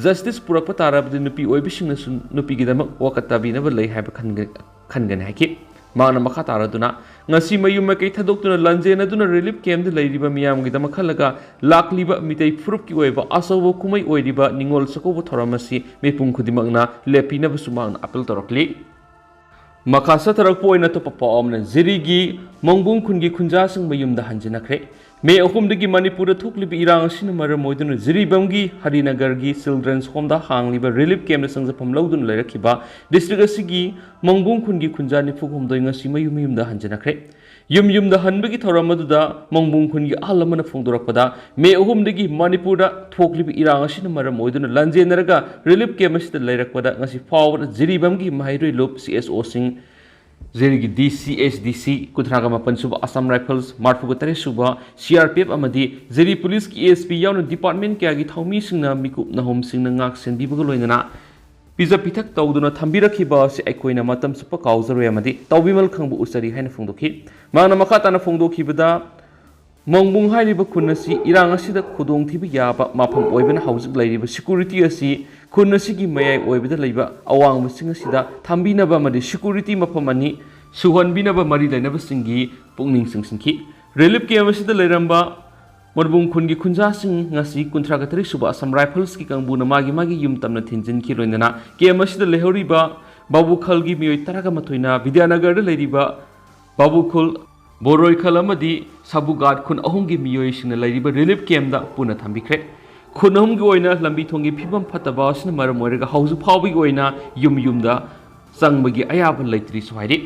justice ꯄꯨꯔꯛꯄ ꯇꯥꯔꯕꯗꯤ ꯅꯨꯄꯤ ꯑꯣꯏꯕꯤꯁꯤꯡꯅꯁꯨ ꯅꯨꯄꯤꯒꯤꯗꯃꯛ ꯋꯥꯀꯠ ꯇꯥꯕꯤꯅꯕ ꯂꯩ ꯍꯥꯏꯕ ꯈꯟꯒ-, ꯈꯟꯒꯅꯤ ꯍꯥꯏꯈꯤ꯫ ꯃꯍꯥꯛꯅ ꯃꯈꯥ ꯇꯥꯔꯗꯨꯅ, ꯉꯁꯤ ꯃꯌꯨꯝ ꯃꯀꯩ ꯊꯥꯗꯣꯛꯇꯨꯅ ꯂꯥꯟꯖꯦꯟꯅꯗꯨꯅ relief campꯗ ꯂꯩꯔꯤꯕ ꯃꯤꯌꯥꯝꯒꯤꯗꯃꯛ ꯈꯜꯂꯒ ꯂꯥꯛꯂꯤꯕ ꯃꯤꯇꯩ ꯐꯨꯔꯨꯞꯀꯤ ꯑꯣꯏꯕ ꯑꯆꯧꯕ ꯀꯨꯝꯍꯩ ꯑꯣꯏꯔꯤꯕ ꯅꯤꯉꯣꯜ ꯆꯥꯛꯀꯧꯕ ꯊꯧꯔꯝ ꯑꯁꯤ ꯃꯤꯄꯨꯝ ꯈꯨꯗꯤꯡꯃꯛꯅ ꯂꯦꯞꯄꯤꯅꯕꯁꯨ ꯃꯍꯥꯛꯅ appeal ꯇꯧꯔꯛꯂꯤ꯫ ꯃꯈꯥ ꯆꯠꯊꯔꯛꯄ ꯑꯣꯏꯅ ꯑꯇꯣꯞꯄ ꯄꯥꯎ ꯑꯃꯅ, ꯖꯤꯔꯤꯒꯤ ꯃꯣꯡꯕꯨꯡ ꯈꯨꯟꯒꯤ ꯈꯨꯟꯖꯥꯁꯤꯡ ꯃꯌꯨꯝꯗ ꯍꯟꯖꯤꯟꯅꯈ꯭ꯔꯦ꯫ ꯃꯦ ꯑꯍꯨꯝꯗꯒꯤ ꯃꯅꯤꯄꯨꯔꯗ ꯊꯣꯛꯂꯤꯕ ꯏꯔꯥꯡ ꯑꯁꯤꯅ ꯃꯔꯝ ꯑꯣꯏꯗꯨꯅ ꯖꯤꯔꯤꯕꯥꯝꯒꯤ ꯍꯔꯤꯅꯒꯔꯒꯤ Children's Homeꯗ ꯍꯥꯡꯂꯤꯕ relief campꯗ ꯆꯪꯖꯐꯝ ꯂꯧꯗꯨꯅ ꯂꯩꯔꯛꯈꯤꯕ district ꯑꯁꯤꯒꯤ ꯃꯣꯡꯕꯨꯡ ꯈꯨꯟꯒꯤ ꯈꯨꯟꯖꯥ ꯅꯤꯐꯨ ꯍꯨꯝꯗꯣꯏ ꯉꯁꯤ ꯃꯌꯨꯝ ꯃꯌꯨꯝꯗ ꯍꯟꯖꯤꯟꯅꯈ꯭ꯔꯦ꯫ ꯌꯨꯝ ꯌꯨꯝꯗ ꯍꯟꯕꯒꯤ ꯊꯧꯔꯝ ꯑꯗꯨꯗ ꯃꯣꯡꯕꯨꯡ ꯈꯨꯟꯒꯤ ꯑꯍꯜ ꯑꯃꯅ ꯐꯣꯡꯗꯣꯔꯛꯄꯗ, ꯃꯦ ꯑꯍꯨꯝꯗꯒꯤ ꯃꯅꯤꯄꯨꯔꯗ ꯊꯣꯛꯂꯤꯕ ꯏꯔꯥꯡ ꯑꯁꯤꯅ ꯃꯔꯝ ꯑꯣꯏꯗꯨꯅ ꯂꯥꯟꯖꯦꯟꯅꯔꯒ relief camp ꯑꯁꯤꯗ ꯂꯩꯔꯛꯄꯗ ꯉꯁꯤ ꯐꯥꯎꯕꯗ ꯖꯤꯔꯤꯕꯥꯝꯒꯤ ꯃꯍꯩꯔꯣꯏ ꯂꯨꯞ, CSOꯁꯤꯡ, ꯖꯤꯔꯤꯒꯤ DCHDC, ꯀꯨꯟꯊ꯭ꯔꯥꯒ ꯃꯥꯄꯟ ꯁꯨꯕ Assam Rifles, ꯃꯔꯤꯐꯨꯒ ꯇꯔꯦꯠ ꯁꯨꯕ CRPF ꯑꯃꯗꯤ ꯖꯤꯔꯤ ꯄꯨꯂꯤꯁꯀꯤ SP ꯌꯥꯎꯅ department ꯀꯌꯥꯒꯤ ꯊꯧꯃꯤꯁꯤꯡꯅ ꯃꯤꯀꯨꯞ ꯅꯍꯨꯝꯁꯤꯡꯅ ꯉꯥꯛ ꯁꯦꯟꯕꯤꯕꯒ ꯂꯣꯏꯅꯅ ꯄꯤꯖ ꯄꯤꯊꯛ ꯇꯧꯗꯨꯅ ꯊꯝꯕꯤꯔꯛꯈꯤꯕ ꯑꯁꯤ ꯑꯩꯈꯣꯏꯅ ꯃꯇꯝ ꯆꯨꯞꯄ ꯀꯥꯎꯖꯔꯣꯏ ꯑꯃꯗꯤ ꯇꯧꯕꯤꯃꯜ ꯈꯪꯕ ꯎꯠꯆꯔꯤ ꯍꯥꯏꯅ ꯐꯣꯡꯗꯣꯛꯈꯤ꯫ ꯃꯍꯥꯛꯅ ꯃꯈꯥ ꯇꯥꯅ ꯐꯣꯡꯗꯣꯛꯈꯤꯕꯗ, ꯃꯣꯡꯕꯨꯡ ꯍꯥꯏꯔꯤꯕ ꯈꯨꯟ ꯑꯁꯤ ꯏꯔꯥꯡ ꯑꯁꯤꯗ ꯈꯨꯗꯣꯡꯊꯤꯕ ꯌꯥꯕ ꯃꯐꯝ ꯑꯣꯏꯕꯅ ꯍꯧꯖꯤꯛ ꯂꯩꯔꯤꯕ security ꯑꯁꯤ ꯈꯨꯟ ꯑꯁꯤꯒꯤ ꯃꯌꯥꯏ ꯑꯣꯏꯕꯗ ꯂꯩꯕ ꯑꯋꯥꯡꯕꯁꯤꯡ ꯑꯁꯤꯗ ꯊꯝꯕꯤꯅꯕ ꯑꯃꯗꯤ security ꯃꯐꯝ ꯑꯅꯤ ꯁꯨꯍꯟꯕꯤꯅꯕ ꯃꯔꯤ ꯂꯩꯅꯕꯁꯤꯡꯒꯤ ꯄꯨꯛꯅꯤꯡ ꯆꯤꯡꯁꯤꯟꯈꯤ꯫ Relief camp ꯑꯁꯤꯗ ꯂꯩꯔꯝꯕ ꯃꯣꯡꯕꯨꯡ ꯈꯨꯟꯒꯤ ꯈꯨꯟꯖꯥꯁꯤꯡ ꯉꯁꯤ ꯀꯨꯟꯊ꯭ꯔꯥꯒ ꯇꯔꯦꯠ ꯁꯨꯕ Assam Riflesꯀꯤ ꯀꯥꯡꯕꯨꯅ ꯃꯥꯒꯤ ꯃꯥꯒꯤ ꯌꯨꯝ ꯇꯝꯅ ꯊꯤꯟꯖꯤꯟꯈꯤ꯫ ꯂꯣꯏꯅꯅ camp ꯑꯁꯤꯗ ꯂꯩꯍꯧꯔꯤꯕ ꯕꯥꯕꯨꯈꯜꯒꯤ ꯃꯤꯑꯣꯏ ꯇꯔꯥꯒ ꯃꯥꯊꯣꯏꯅ ꯕꯤꯗ꯭ꯌꯥꯅꯒꯔꯗ ꯂꯩꯔꯤꯕ ꯕꯥꯕꯨꯈꯨꯜ, ꯕꯣꯔꯣꯏꯈꯜ ꯑꯃꯗꯤ ꯁꯥꯕꯨꯒꯥꯠ ꯈꯨꯟ ꯑꯍꯨꯝꯒꯤ ꯃꯤꯑꯣꯏꯁꯤꯡꯅ ꯂꯩꯔꯤꯕ relief campꯗ ꯄꯨꯟꯅ ꯊꯝꯕꯤꯈ꯭ꯔꯦ꯫ ꯈꯨꯟ ꯑꯍꯨꯝꯒꯤ ꯑꯣꯏꯅ ꯂꯝꯕꯤ ꯊꯣꯡꯒꯤ ꯐꯤꯕꯝ ꯐꯠꯇꯕ ꯑꯁꯤꯅ ꯃꯔꯝ ꯑꯣꯏꯔꯒ ꯍꯧꯖꯤꯛ ꯐꯥꯎꯕꯒꯤ ꯑꯣꯏꯅ ꯌꯨꯝ ꯌꯨꯝꯗ ꯆꯪꯕꯒꯤ ꯑꯌꯥꯕ ꯂꯩꯇ꯭ꯔꯤꯁꯨ ꯍꯥꯏꯔꯤ꯫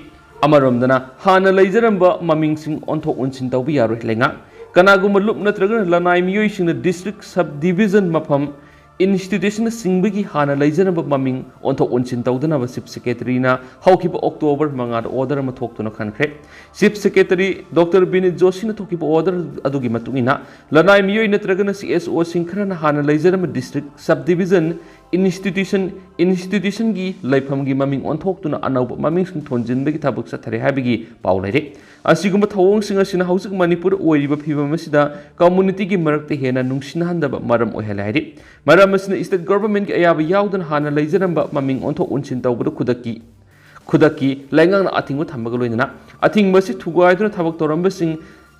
ꯑꯃꯔꯣꯝꯗꯅ ꯍꯥꯟꯅ ꯂꯩꯖꯔꯝꯕ ꯃꯃꯤꯡꯁꯤꯡ ꯑꯣꯟꯊꯣꯛ ꯑꯣꯟꯁꯤꯟ ꯇꯧꯕ ꯌꯥꯔꯣꯏ꯫ ꯂꯩꯉꯥꯛ ꯀꯅꯥꯒꯨꯝꯕ ꯂꯨꯞ ꯅꯠꯇ꯭ꯔꯒꯅ ꯂꯅꯥꯏ ꯃꯤꯑꯣꯏꯁꯤꯡꯅ district sub division ꯃꯐꯝ institutionꯅꯆꯤꯡꯕꯒꯤ ꯍꯥꯟꯅ ꯂꯩꯖꯔꯝꯕ ꯃꯃꯤꯡ ꯑꯣꯟꯊꯣꯛ ꯑꯣꯟꯁꯤꯟ ꯇꯧꯗꯅꯕ Chief Secretaryꯅ ꯍꯧꯈꯤꯕ October ꯃꯉꯥꯗ order ꯑꯃ ꯊꯣꯛꯇꯨꯅ ꯈꯟꯈ꯭ꯔꯦ꯫ Chief Secretary Doctor ꯕꯤꯅꯤꯠ ꯖꯣꯁꯤꯅ ꯊꯣꯛꯈꯤꯕ order ꯑꯗꯨꯒꯤ ꯃꯇꯨꯡ ꯏꯟꯅ ꯂꯅꯥꯏ ꯃꯤꯑꯣꯏ ꯅꯠꯇ꯭ꯔꯒꯅ CSOꯁꯤꯡ ꯈꯔꯅ ꯍꯥꯟꯅ ꯂꯩꯖꯔꯝꯕ district sub division ꯏꯟꯁꯇꯤꯇ꯭ꯌꯨꯁꯟ ꯏꯟꯁꯇꯤꯇ꯭ꯌꯨꯁꯟꯒꯤ ꯂꯩꯐꯝꯒꯤ ꯃꯃꯤꯡ ꯑꯣꯟꯊꯣꯛꯇꯨꯅ ꯑꯅꯧꯕ ꯃꯃꯤꯡꯁꯤꯡ ꯊꯣꯟꯖꯤꯟꯕꯒꯤ ꯊꯕꯛ ꯆꯠꯊꯔꯦ ꯍꯥꯏꯕꯒꯤ ꯄꯥꯎ ꯂꯩꯔꯤ꯫ ꯑꯁꯤꯒꯨꯝꯕ ꯊꯧꯑꯣꯡꯁꯤꯡ ꯑꯁꯤꯅ ꯍꯧꯖꯤꯛ ꯃꯅꯤꯄꯨꯔꯗ ꯑꯣꯏꯔꯤꯕ ꯐꯤꯕꯝ ꯑꯁꯤꯗ ꯀꯝꯃ꯭ꯌꯨꯅꯤꯇꯤꯒꯤ ꯃꯔꯛꯇ ꯍꯦꯟꯅ ꯅꯨꯡꯁꯤꯅꯍꯟꯗꯕ ꯃꯔꯝ ꯑꯣꯏꯍꯜꯂꯦ ꯍꯥꯏꯔꯤ꯫ ꯃꯔꯝ ꯑꯁꯤꯅ ꯁ꯭ꯇꯦꯠ ꯒꯚꯔꯟꯃꯦꯟꯠꯀꯤ ꯑꯌꯥꯕ ꯌꯥꯎꯗꯅ ꯍꯥꯟꯅ ꯂꯩꯖꯔꯝꯕ ꯃꯃꯤꯡ ꯑꯣꯟꯊꯣꯛ ꯑꯣꯟꯁꯤꯟ ꯇꯧꯕꯗ ꯈꯨꯗꯛꯀꯤ ꯈꯨꯗꯛꯀꯤ ꯂꯩꯉꯥꯛꯅ ꯑꯊꯤꯡꯕ ꯊꯝꯕꯒ ꯂꯣꯏꯅꯅ ꯑꯊꯤꯡꯕ ꯑꯁꯤ ꯊꯨꯒꯥꯏꯗꯨꯅ ꯊꯕꯛ ꯇꯧꯔꯝꯕꯁꯤꯡ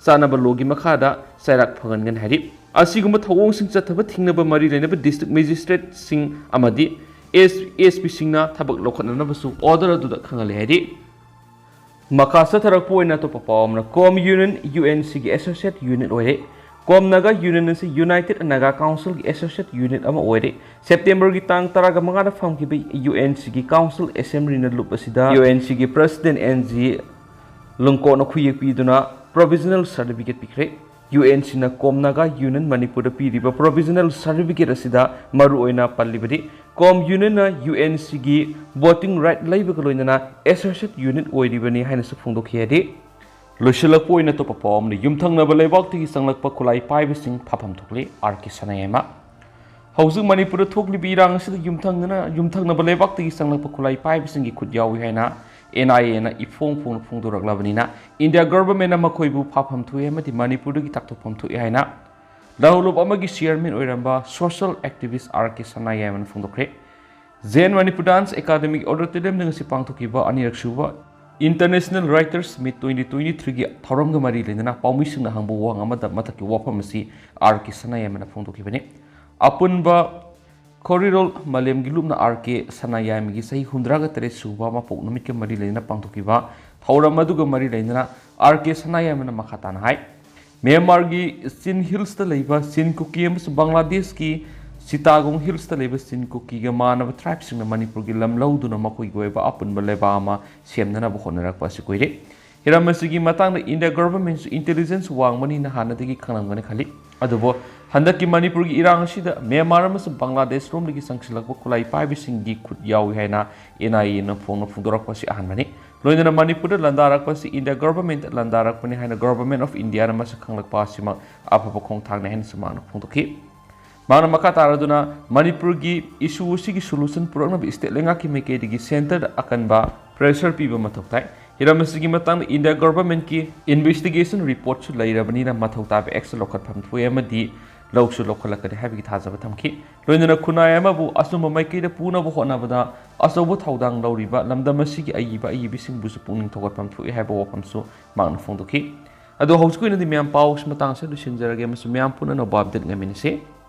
ꯆꯥꯅꯕ ꯂꯣꯒꯤ ꯃꯈꯥꯗ ꯆꯩꯔꯥꯛ ꯐꯪꯍꯟꯒꯅꯤ ꯍꯥꯏꯔꯤ꯫ ꯑꯁꯤꯒꯨꯝꯕ ꯊꯧꯑꯣꯡꯁꯤꯡ ꯆꯠꯊꯕ ꯊꯤꯡꯅꯕ ꯃꯔꯤ ꯂꯩꯅꯕ ꯗꯤꯁꯇ꯭ꯔꯤꯛ ꯃꯦꯖꯤꯁꯇ꯭ꯔꯦꯠꯁꯤꯡ ꯑꯃꯗꯤ ꯑꯦꯁ ꯑꯦꯁ ꯄꯤꯁꯤꯡꯅ ꯊꯕꯛ ꯂꯧꯈꯠꯅꯅꯕꯁꯨ ꯑꯣꯔꯗꯔ ꯑꯗꯨꯗ ꯈꯪꯍꯜꯂꯤ ꯍꯥꯏꯔꯤ꯫ ꯃꯈꯥ ꯆꯠꯊꯔꯛꯄ ꯑꯣꯏꯅ ꯑꯇꯣꯞꯄ ꯄꯥꯎ ꯑꯃꯅ, ꯀꯣꯝ ꯌꯨꯅꯤꯌꯟ ꯌꯨ ꯑꯦꯟ ꯁꯤꯒꯤ ꯑꯦꯁꯣꯁꯤꯌꯦꯠ ꯌꯨꯅꯤꯠ ꯑꯣꯏꯔꯦ꯫ ꯀꯣꯝ ꯅꯥꯒꯥ ꯌꯨꯅꯤꯌꯟ ꯑꯁꯤ ꯌꯨꯅꯥꯏꯇꯦꯠ ꯅꯥꯒꯥ ꯀꯥꯎꯟꯁꯤꯜꯒꯤ ꯑꯦꯁꯣꯁꯤꯌꯦꯠ ꯌꯨꯅꯤꯠ ꯑꯃ ꯑꯣꯏꯔꯦ꯫ ꯁꯦꯞꯇꯦꯝꯕꯔꯒꯤ ꯇꯥꯡ ꯇꯔꯥꯒ ꯃꯉꯥꯗ ꯐꯝꯈꯤꯕ ꯌꯨ ꯑꯦꯟ ꯁꯤꯒꯤ ꯀꯥꯎꯟꯁꯤꯜ ꯑꯦꯁꯦꯝꯕ꯭ꯂꯤꯅ ꯂꯨꯞ ꯑꯁꯤꯗ ꯌꯨ ꯑꯦꯟ ꯁꯤꯒꯤ ꯄ꯭ꯔꯁꯤꯗꯦꯟꯠ ꯑꯦꯟ ꯖꯤ ꯂꯨꯡꯀꯣꯠꯅ ꯈꯨꯌꯦꯛ ꯄꯤꯗꯨꯅ ꯄ꯭ꯔꯣꯚꯤꯖꯅꯦꯜ ꯁꯥꯔꯇꯤꯐꯤꯀꯦꯠ ꯄꯤꯈ꯭ꯔꯦ꯫ ꯌꯨ ꯑꯦꯟ ꯁꯤꯅ ꯀꯣꯝ ꯅꯥꯒꯥ ꯌꯨꯅꯤꯌꯟ ꯃꯅꯤꯄꯨꯔꯗ ꯄꯤꯔꯤꯕ ꯄ꯭ꯔꯣꯚꯤꯖꯅꯦꯜ ꯁꯥꯔꯇꯤꯐꯤꯀꯦꯠ ꯑꯁꯤꯗ ꯃꯔꯨꯑꯣꯏꯅ ꯄꯜꯂꯤꯕꯗꯤ, ꯀꯣꯝ ꯌꯨꯅꯤꯌꯟꯅ ꯌꯨ ꯑꯦꯟ ꯁꯤꯒꯤ ꯚꯣꯇꯤꯡ ꯔꯥꯏꯠ ꯂꯩꯕꯒ ꯂꯣꯏꯅꯅ ꯑꯦꯁꯣꯁꯤꯌꯦꯠ ꯌꯨꯅꯤꯠ ꯑꯣꯏꯔꯤꯕꯅꯤ ꯍꯥꯏꯅꯁꯨ ꯐꯣꯡꯗꯣꯛꯈꯤ ꯍꯥꯏꯔꯤ꯫ ꯂꯣꯏꯁꯤꯜꯂꯛꯄ ꯑꯣꯏꯅ ꯑꯇꯣꯞꯄ ꯄꯥꯎ ꯑꯃꯅ, ꯌꯨꯝꯊꯪꯅꯕ ꯂꯩꯕꯥꯛꯇꯒꯤ ꯆꯪꯂꯛꯄ ꯈꯨꯠꯂꯥꯏ ꯄꯥꯏꯕꯁꯤꯡ ꯐꯥꯐꯝ ꯊꯣꯛꯂꯤ, ꯑꯥꯔ ꯀꯦ ꯁꯅꯥꯌꯥꯏꯃ꯫ ꯍꯧꯖꯤꯛ ꯃꯅꯤꯄꯨꯔꯗ ꯊꯣꯛꯂꯤꯕ ꯏꯔꯥꯡ ꯑꯁꯤꯗ ꯌꯨꯝꯊꯪꯅꯅ ꯌꯨꯝꯊꯪꯅꯕ ꯂꯩꯕꯥꯛꯇꯒꯤ ꯆꯪꯂꯛꯄ ꯈꯨꯠꯂꯥꯏ ꯄꯥꯏꯕꯁꯤꯡꯒꯤ ꯈꯨꯠ ꯌꯥꯎꯏ ꯍꯥꯏꯅ ꯑꯦꯟ ꯑꯥꯏ ꯑꯦꯅ ꯏꯐꯣꯡ ꯐꯣꯡꯅ ꯐꯣꯡꯗꯣꯔꯛꯂꯕꯅꯤꯅ ꯏꯟꯗꯤꯌꯥ ꯒꯚꯔꯟꯃꯦꯟꯠꯅ ꯃꯈꯣꯏꯕꯨ ꯐꯥꯐꯝ ꯊꯣꯛꯏ ꯑꯃꯗꯤ ꯃꯅꯤꯄꯨꯔꯗꯒꯤ ꯇꯥꯛꯊꯣꯛꯐꯝ ꯊꯣꯛꯏ ꯍꯥꯏꯅ ꯂꯍꯧꯂꯨꯞ ꯑꯃꯒꯤ ꯆꯤꯌꯔꯃꯦꯟ ꯑꯣꯏꯔꯝꯕ ꯁꯣꯁꯤꯌꯦꯜ ꯑꯦꯛꯇꯤꯚꯤꯁ ꯑꯥꯔ ꯀꯦ ꯁꯅꯥꯌꯥꯏꯃꯅ ꯐꯣꯡꯗꯣꯛꯈ꯭ꯔꯦ꯫ ꯖꯦꯟ ꯃꯅꯤꯄꯨꯔ ꯗꯥꯟꯁ ꯑꯦꯀꯥꯗꯃꯤꯒꯤ ꯑꯣꯗꯤꯇꯣꯔꯤꯌꯝꯗ ꯉꯁꯤ ꯄꯥꯡꯊꯣꯛꯈꯤꯕ ꯑꯅꯤꯔꯛ ꯁꯨꯕ ꯏꯟꯇꯔꯅꯦꯁꯅꯦꯜ ꯔꯥꯏꯇꯔꯁ ꯃꯤꯠ ꯇ꯭ꯋꯦꯟꯇꯤ ꯇ꯭ꯋꯦꯟꯇꯤ ꯊ꯭ꯔꯤꯒꯤ ꯊꯧꯔꯝꯒ ꯃꯔꯤ ꯂꯩꯅꯅ ꯄꯥꯎꯃꯤꯁꯤꯡꯅ ꯍꯪꯕ ꯋꯥꯍꯪ ꯑꯃꯗ ꯃꯊꯛꯀꯤ ꯋꯥꯐꯝ ꯑꯁꯤ ꯑꯥꯔ ꯀꯦ ꯁꯅꯥꯌꯥꯏꯃꯅ ꯐꯣꯡꯗꯣꯛꯈꯤꯕꯅꯤ꯫ ꯑꯄꯨꯟꯕ ꯈꯣꯔꯤꯔꯣꯜ ꯃꯥꯂꯦꯝꯒꯤ ꯂꯨꯞꯅ ꯑꯥꯔ ꯀꯦ ꯁꯅꯥꯌꯥꯏꯃꯒꯤ ꯆꯍꯤ ꯍꯨꯝꯗ꯭ꯔꯥꯒ ꯇꯔꯦꯠ ꯁꯨꯕ ꯃꯄꯣꯛ ꯅꯨꯃꯤꯠꯀ ꯃꯔꯤ ꯂꯩꯅꯅ ꯄꯥꯡꯊꯣꯛꯈꯤꯕ ꯊꯧꯔꯝ ꯑꯗꯨꯒ ꯃꯔꯤ ꯂꯩꯅꯅ ꯑꯥꯔ ꯀꯦ ꯁꯅꯥꯌꯥꯏꯃꯅ ꯃꯈꯥ ꯇꯥꯅ ꯍꯥꯏ, ꯃ꯭ꯌꯥꯟꯃꯥꯔꯒꯤ ꯆꯤꯟ ꯍꯤꯜꯁꯇ ꯂꯩꯕ ꯆꯤꯟ ꯀꯨꯀꯤ ꯑꯃꯁꯨꯡ ꯕꯪꯒ꯭ꯂꯥꯗꯦꯁꯀꯤ ꯆꯤꯇꯥꯒꯣꯡ ꯍꯤꯜꯁꯇ ꯂꯩꯕ ꯆꯤꯟ ꯀꯨꯀꯤꯒ ꯃꯥꯟꯅꯕ ꯇ꯭ꯔꯥꯏꯕꯁꯤꯡꯅ ꯃꯅꯤꯄꯨꯔꯒꯤ ꯂꯝ ꯂꯧꯗꯨꯅ ꯃꯈꯣꯏꯒꯤ ꯑꯣꯏꯕ ꯑꯄꯨꯟꯕ ꯂꯩꯕꯥꯛ ꯑꯃ ꯁꯦꯝꯅꯅꯕ ꯍꯣꯠꯅꯔꯛꯄ ꯑꯁꯤ ꯀꯨꯏꯔꯦ꯫ ꯍꯤꯔꯝ ꯑꯁꯤꯒꯤ ꯃꯇꯥꯡꯗ ꯏꯟꯗꯤꯌꯥ ꯒꯚꯔꯟꯃꯦꯟꯠꯁꯨ ꯏꯟꯇꯦꯂꯤꯖꯦꯟꯁ ꯋꯥꯡꯕꯅꯤꯅ ꯍꯥꯟꯅꯗꯒꯤ ꯈꯪꯂꯝꯒꯅꯤ ꯈꯜꯂꯤ꯫ ꯑꯗꯨꯕꯨ ꯍꯟꯗꯛꯀꯤ ꯃꯅꯤꯄꯨꯔꯒꯤ ꯏꯔꯥꯡ ꯑꯁꯤꯗ ꯃ꯭ꯌꯥꯟꯃꯥꯔ ꯑꯃꯁꯨꯡ ꯕꯪꯒ꯭ꯂꯥꯗꯦꯁ ꯔꯣꯝꯗꯒꯤ ꯆꯪꯁꯤꯜꯂꯛꯄ ꯈꯨꯠꯂꯥꯏ ꯄꯥꯏꯕꯁꯤꯡꯒꯤ ꯈꯨꯠ ꯌꯥꯎꯏ ꯍꯥꯏꯅ ꯑꯦꯟ ꯑꯥꯏ ꯑꯦꯅ ꯐꯣꯡꯅ ꯐꯣꯡꯗꯣꯔꯛꯄ ꯑꯁꯤ ꯑꯍꯥꯟꯕꯅꯤ꯫ ꯂꯣꯏꯅꯅ ꯃꯅꯤꯄꯨꯔꯗ ꯂꯥꯟꯗꯥꯔꯛꯄ ꯑꯁꯤ ꯏꯟꯗꯤꯌꯥ ꯒꯚꯔꯟꯃꯦꯟꯠꯇ ꯂꯥꯟꯗꯥꯔꯛꯄꯅꯤ ꯍꯥꯏꯅ ꯒꯚꯔꯟꯃꯦꯟꯠ ꯑꯣꯐ ꯏꯟꯗꯤꯌꯥꯅ ꯃꯁꯛ ꯈꯪꯂꯛꯄ ꯑꯁꯤꯃꯛ ꯑꯐꯕ ꯈꯣꯡꯊꯥꯡꯅꯤ ꯍꯥꯏꯅꯁꯨ ꯃꯍꯥꯛꯅ ꯐꯣꯡꯗꯣꯛꯈꯤ꯫ ꯃꯍꯥꯛꯅ ꯃꯈꯥ ꯇꯥꯔꯗꯨꯅ ꯃꯅꯤꯄꯨꯔꯒꯤ issue ꯑꯁꯤꯒꯤ solution ꯄꯨꯔꯛꯅꯕ state ꯂꯩꯉꯥꯛꯀꯤ ꯃꯥꯏꯀꯩꯗꯒꯤ centreꯗ ꯑꯀꯟꯕ pressure ꯄꯤꯕ ꯃꯊꯧ ꯇꯥꯏ꯫ ꯍꯤꯔꯝ ꯑꯁꯤꯒꯤ ꯃꯇꯥꯡꯗ India governmentꯀꯤ investigation reportꯁꯨ ꯂꯩꯔꯕꯅꯤꯅ ꯃꯊꯧ ꯇꯥꯕ action ꯂꯧꯈꯠꯐꯝ ꯊꯣꯛꯑꯦ ꯑꯃꯗꯤ ꯂꯧꯁꯨ ꯂꯧꯈꯠꯂꯛꯀꯅꯤ ꯍꯥꯏꯕꯒꯤ ꯊꯥꯖꯕ ꯊꯝꯈꯤ꯫ ꯂꯣꯏꯅꯅ ꯈꯨꯟꯅꯥꯏ ꯑꯃꯕꯨ ꯑꯆꯨꯝꯕ ꯃꯥꯏꯀꯩꯗ ꯄꯨꯅꯕ ꯍꯣꯠꯅꯕꯗ ꯑꯆꯧꯕ ꯊꯧꯗꯥꯡ ꯂꯧꯔꯤꯕ ꯂꯝꯗꯝ ꯑꯁꯤꯒꯤ ꯑꯏꯕ ꯑꯏꯕꯤꯁꯤꯡꯕꯨꯁꯨ ꯄꯨꯛꯅꯤꯡ ꯊꯧꯒꯠꯐꯝ ꯊꯣꯛꯏ ꯍꯥꯏꯕ ꯋꯥꯐꯝꯁꯨ ꯃꯍꯥꯛꯅ ꯐꯣꯡꯗꯣꯛꯈꯤ꯫ ꯑꯗꯣ ꯍꯧꯖꯤꯛꯀꯤ ꯑꯣꯏꯅꯗꯤ ꯃꯌꯥꯝ ꯄꯥꯎꯁꯤ ꯃꯇꯥꯡ ꯑꯁꯤꯗ ꯂꯣꯏꯁꯤꯟꯖꯔꯒꯦ ꯑꯃꯁꯨꯡ ꯃꯌꯥꯝ ꯄꯨꯟꯅ ꯑꯅꯧꯕ update ꯉꯥꯏꯃꯤꯟꯅꯁꯤ꯫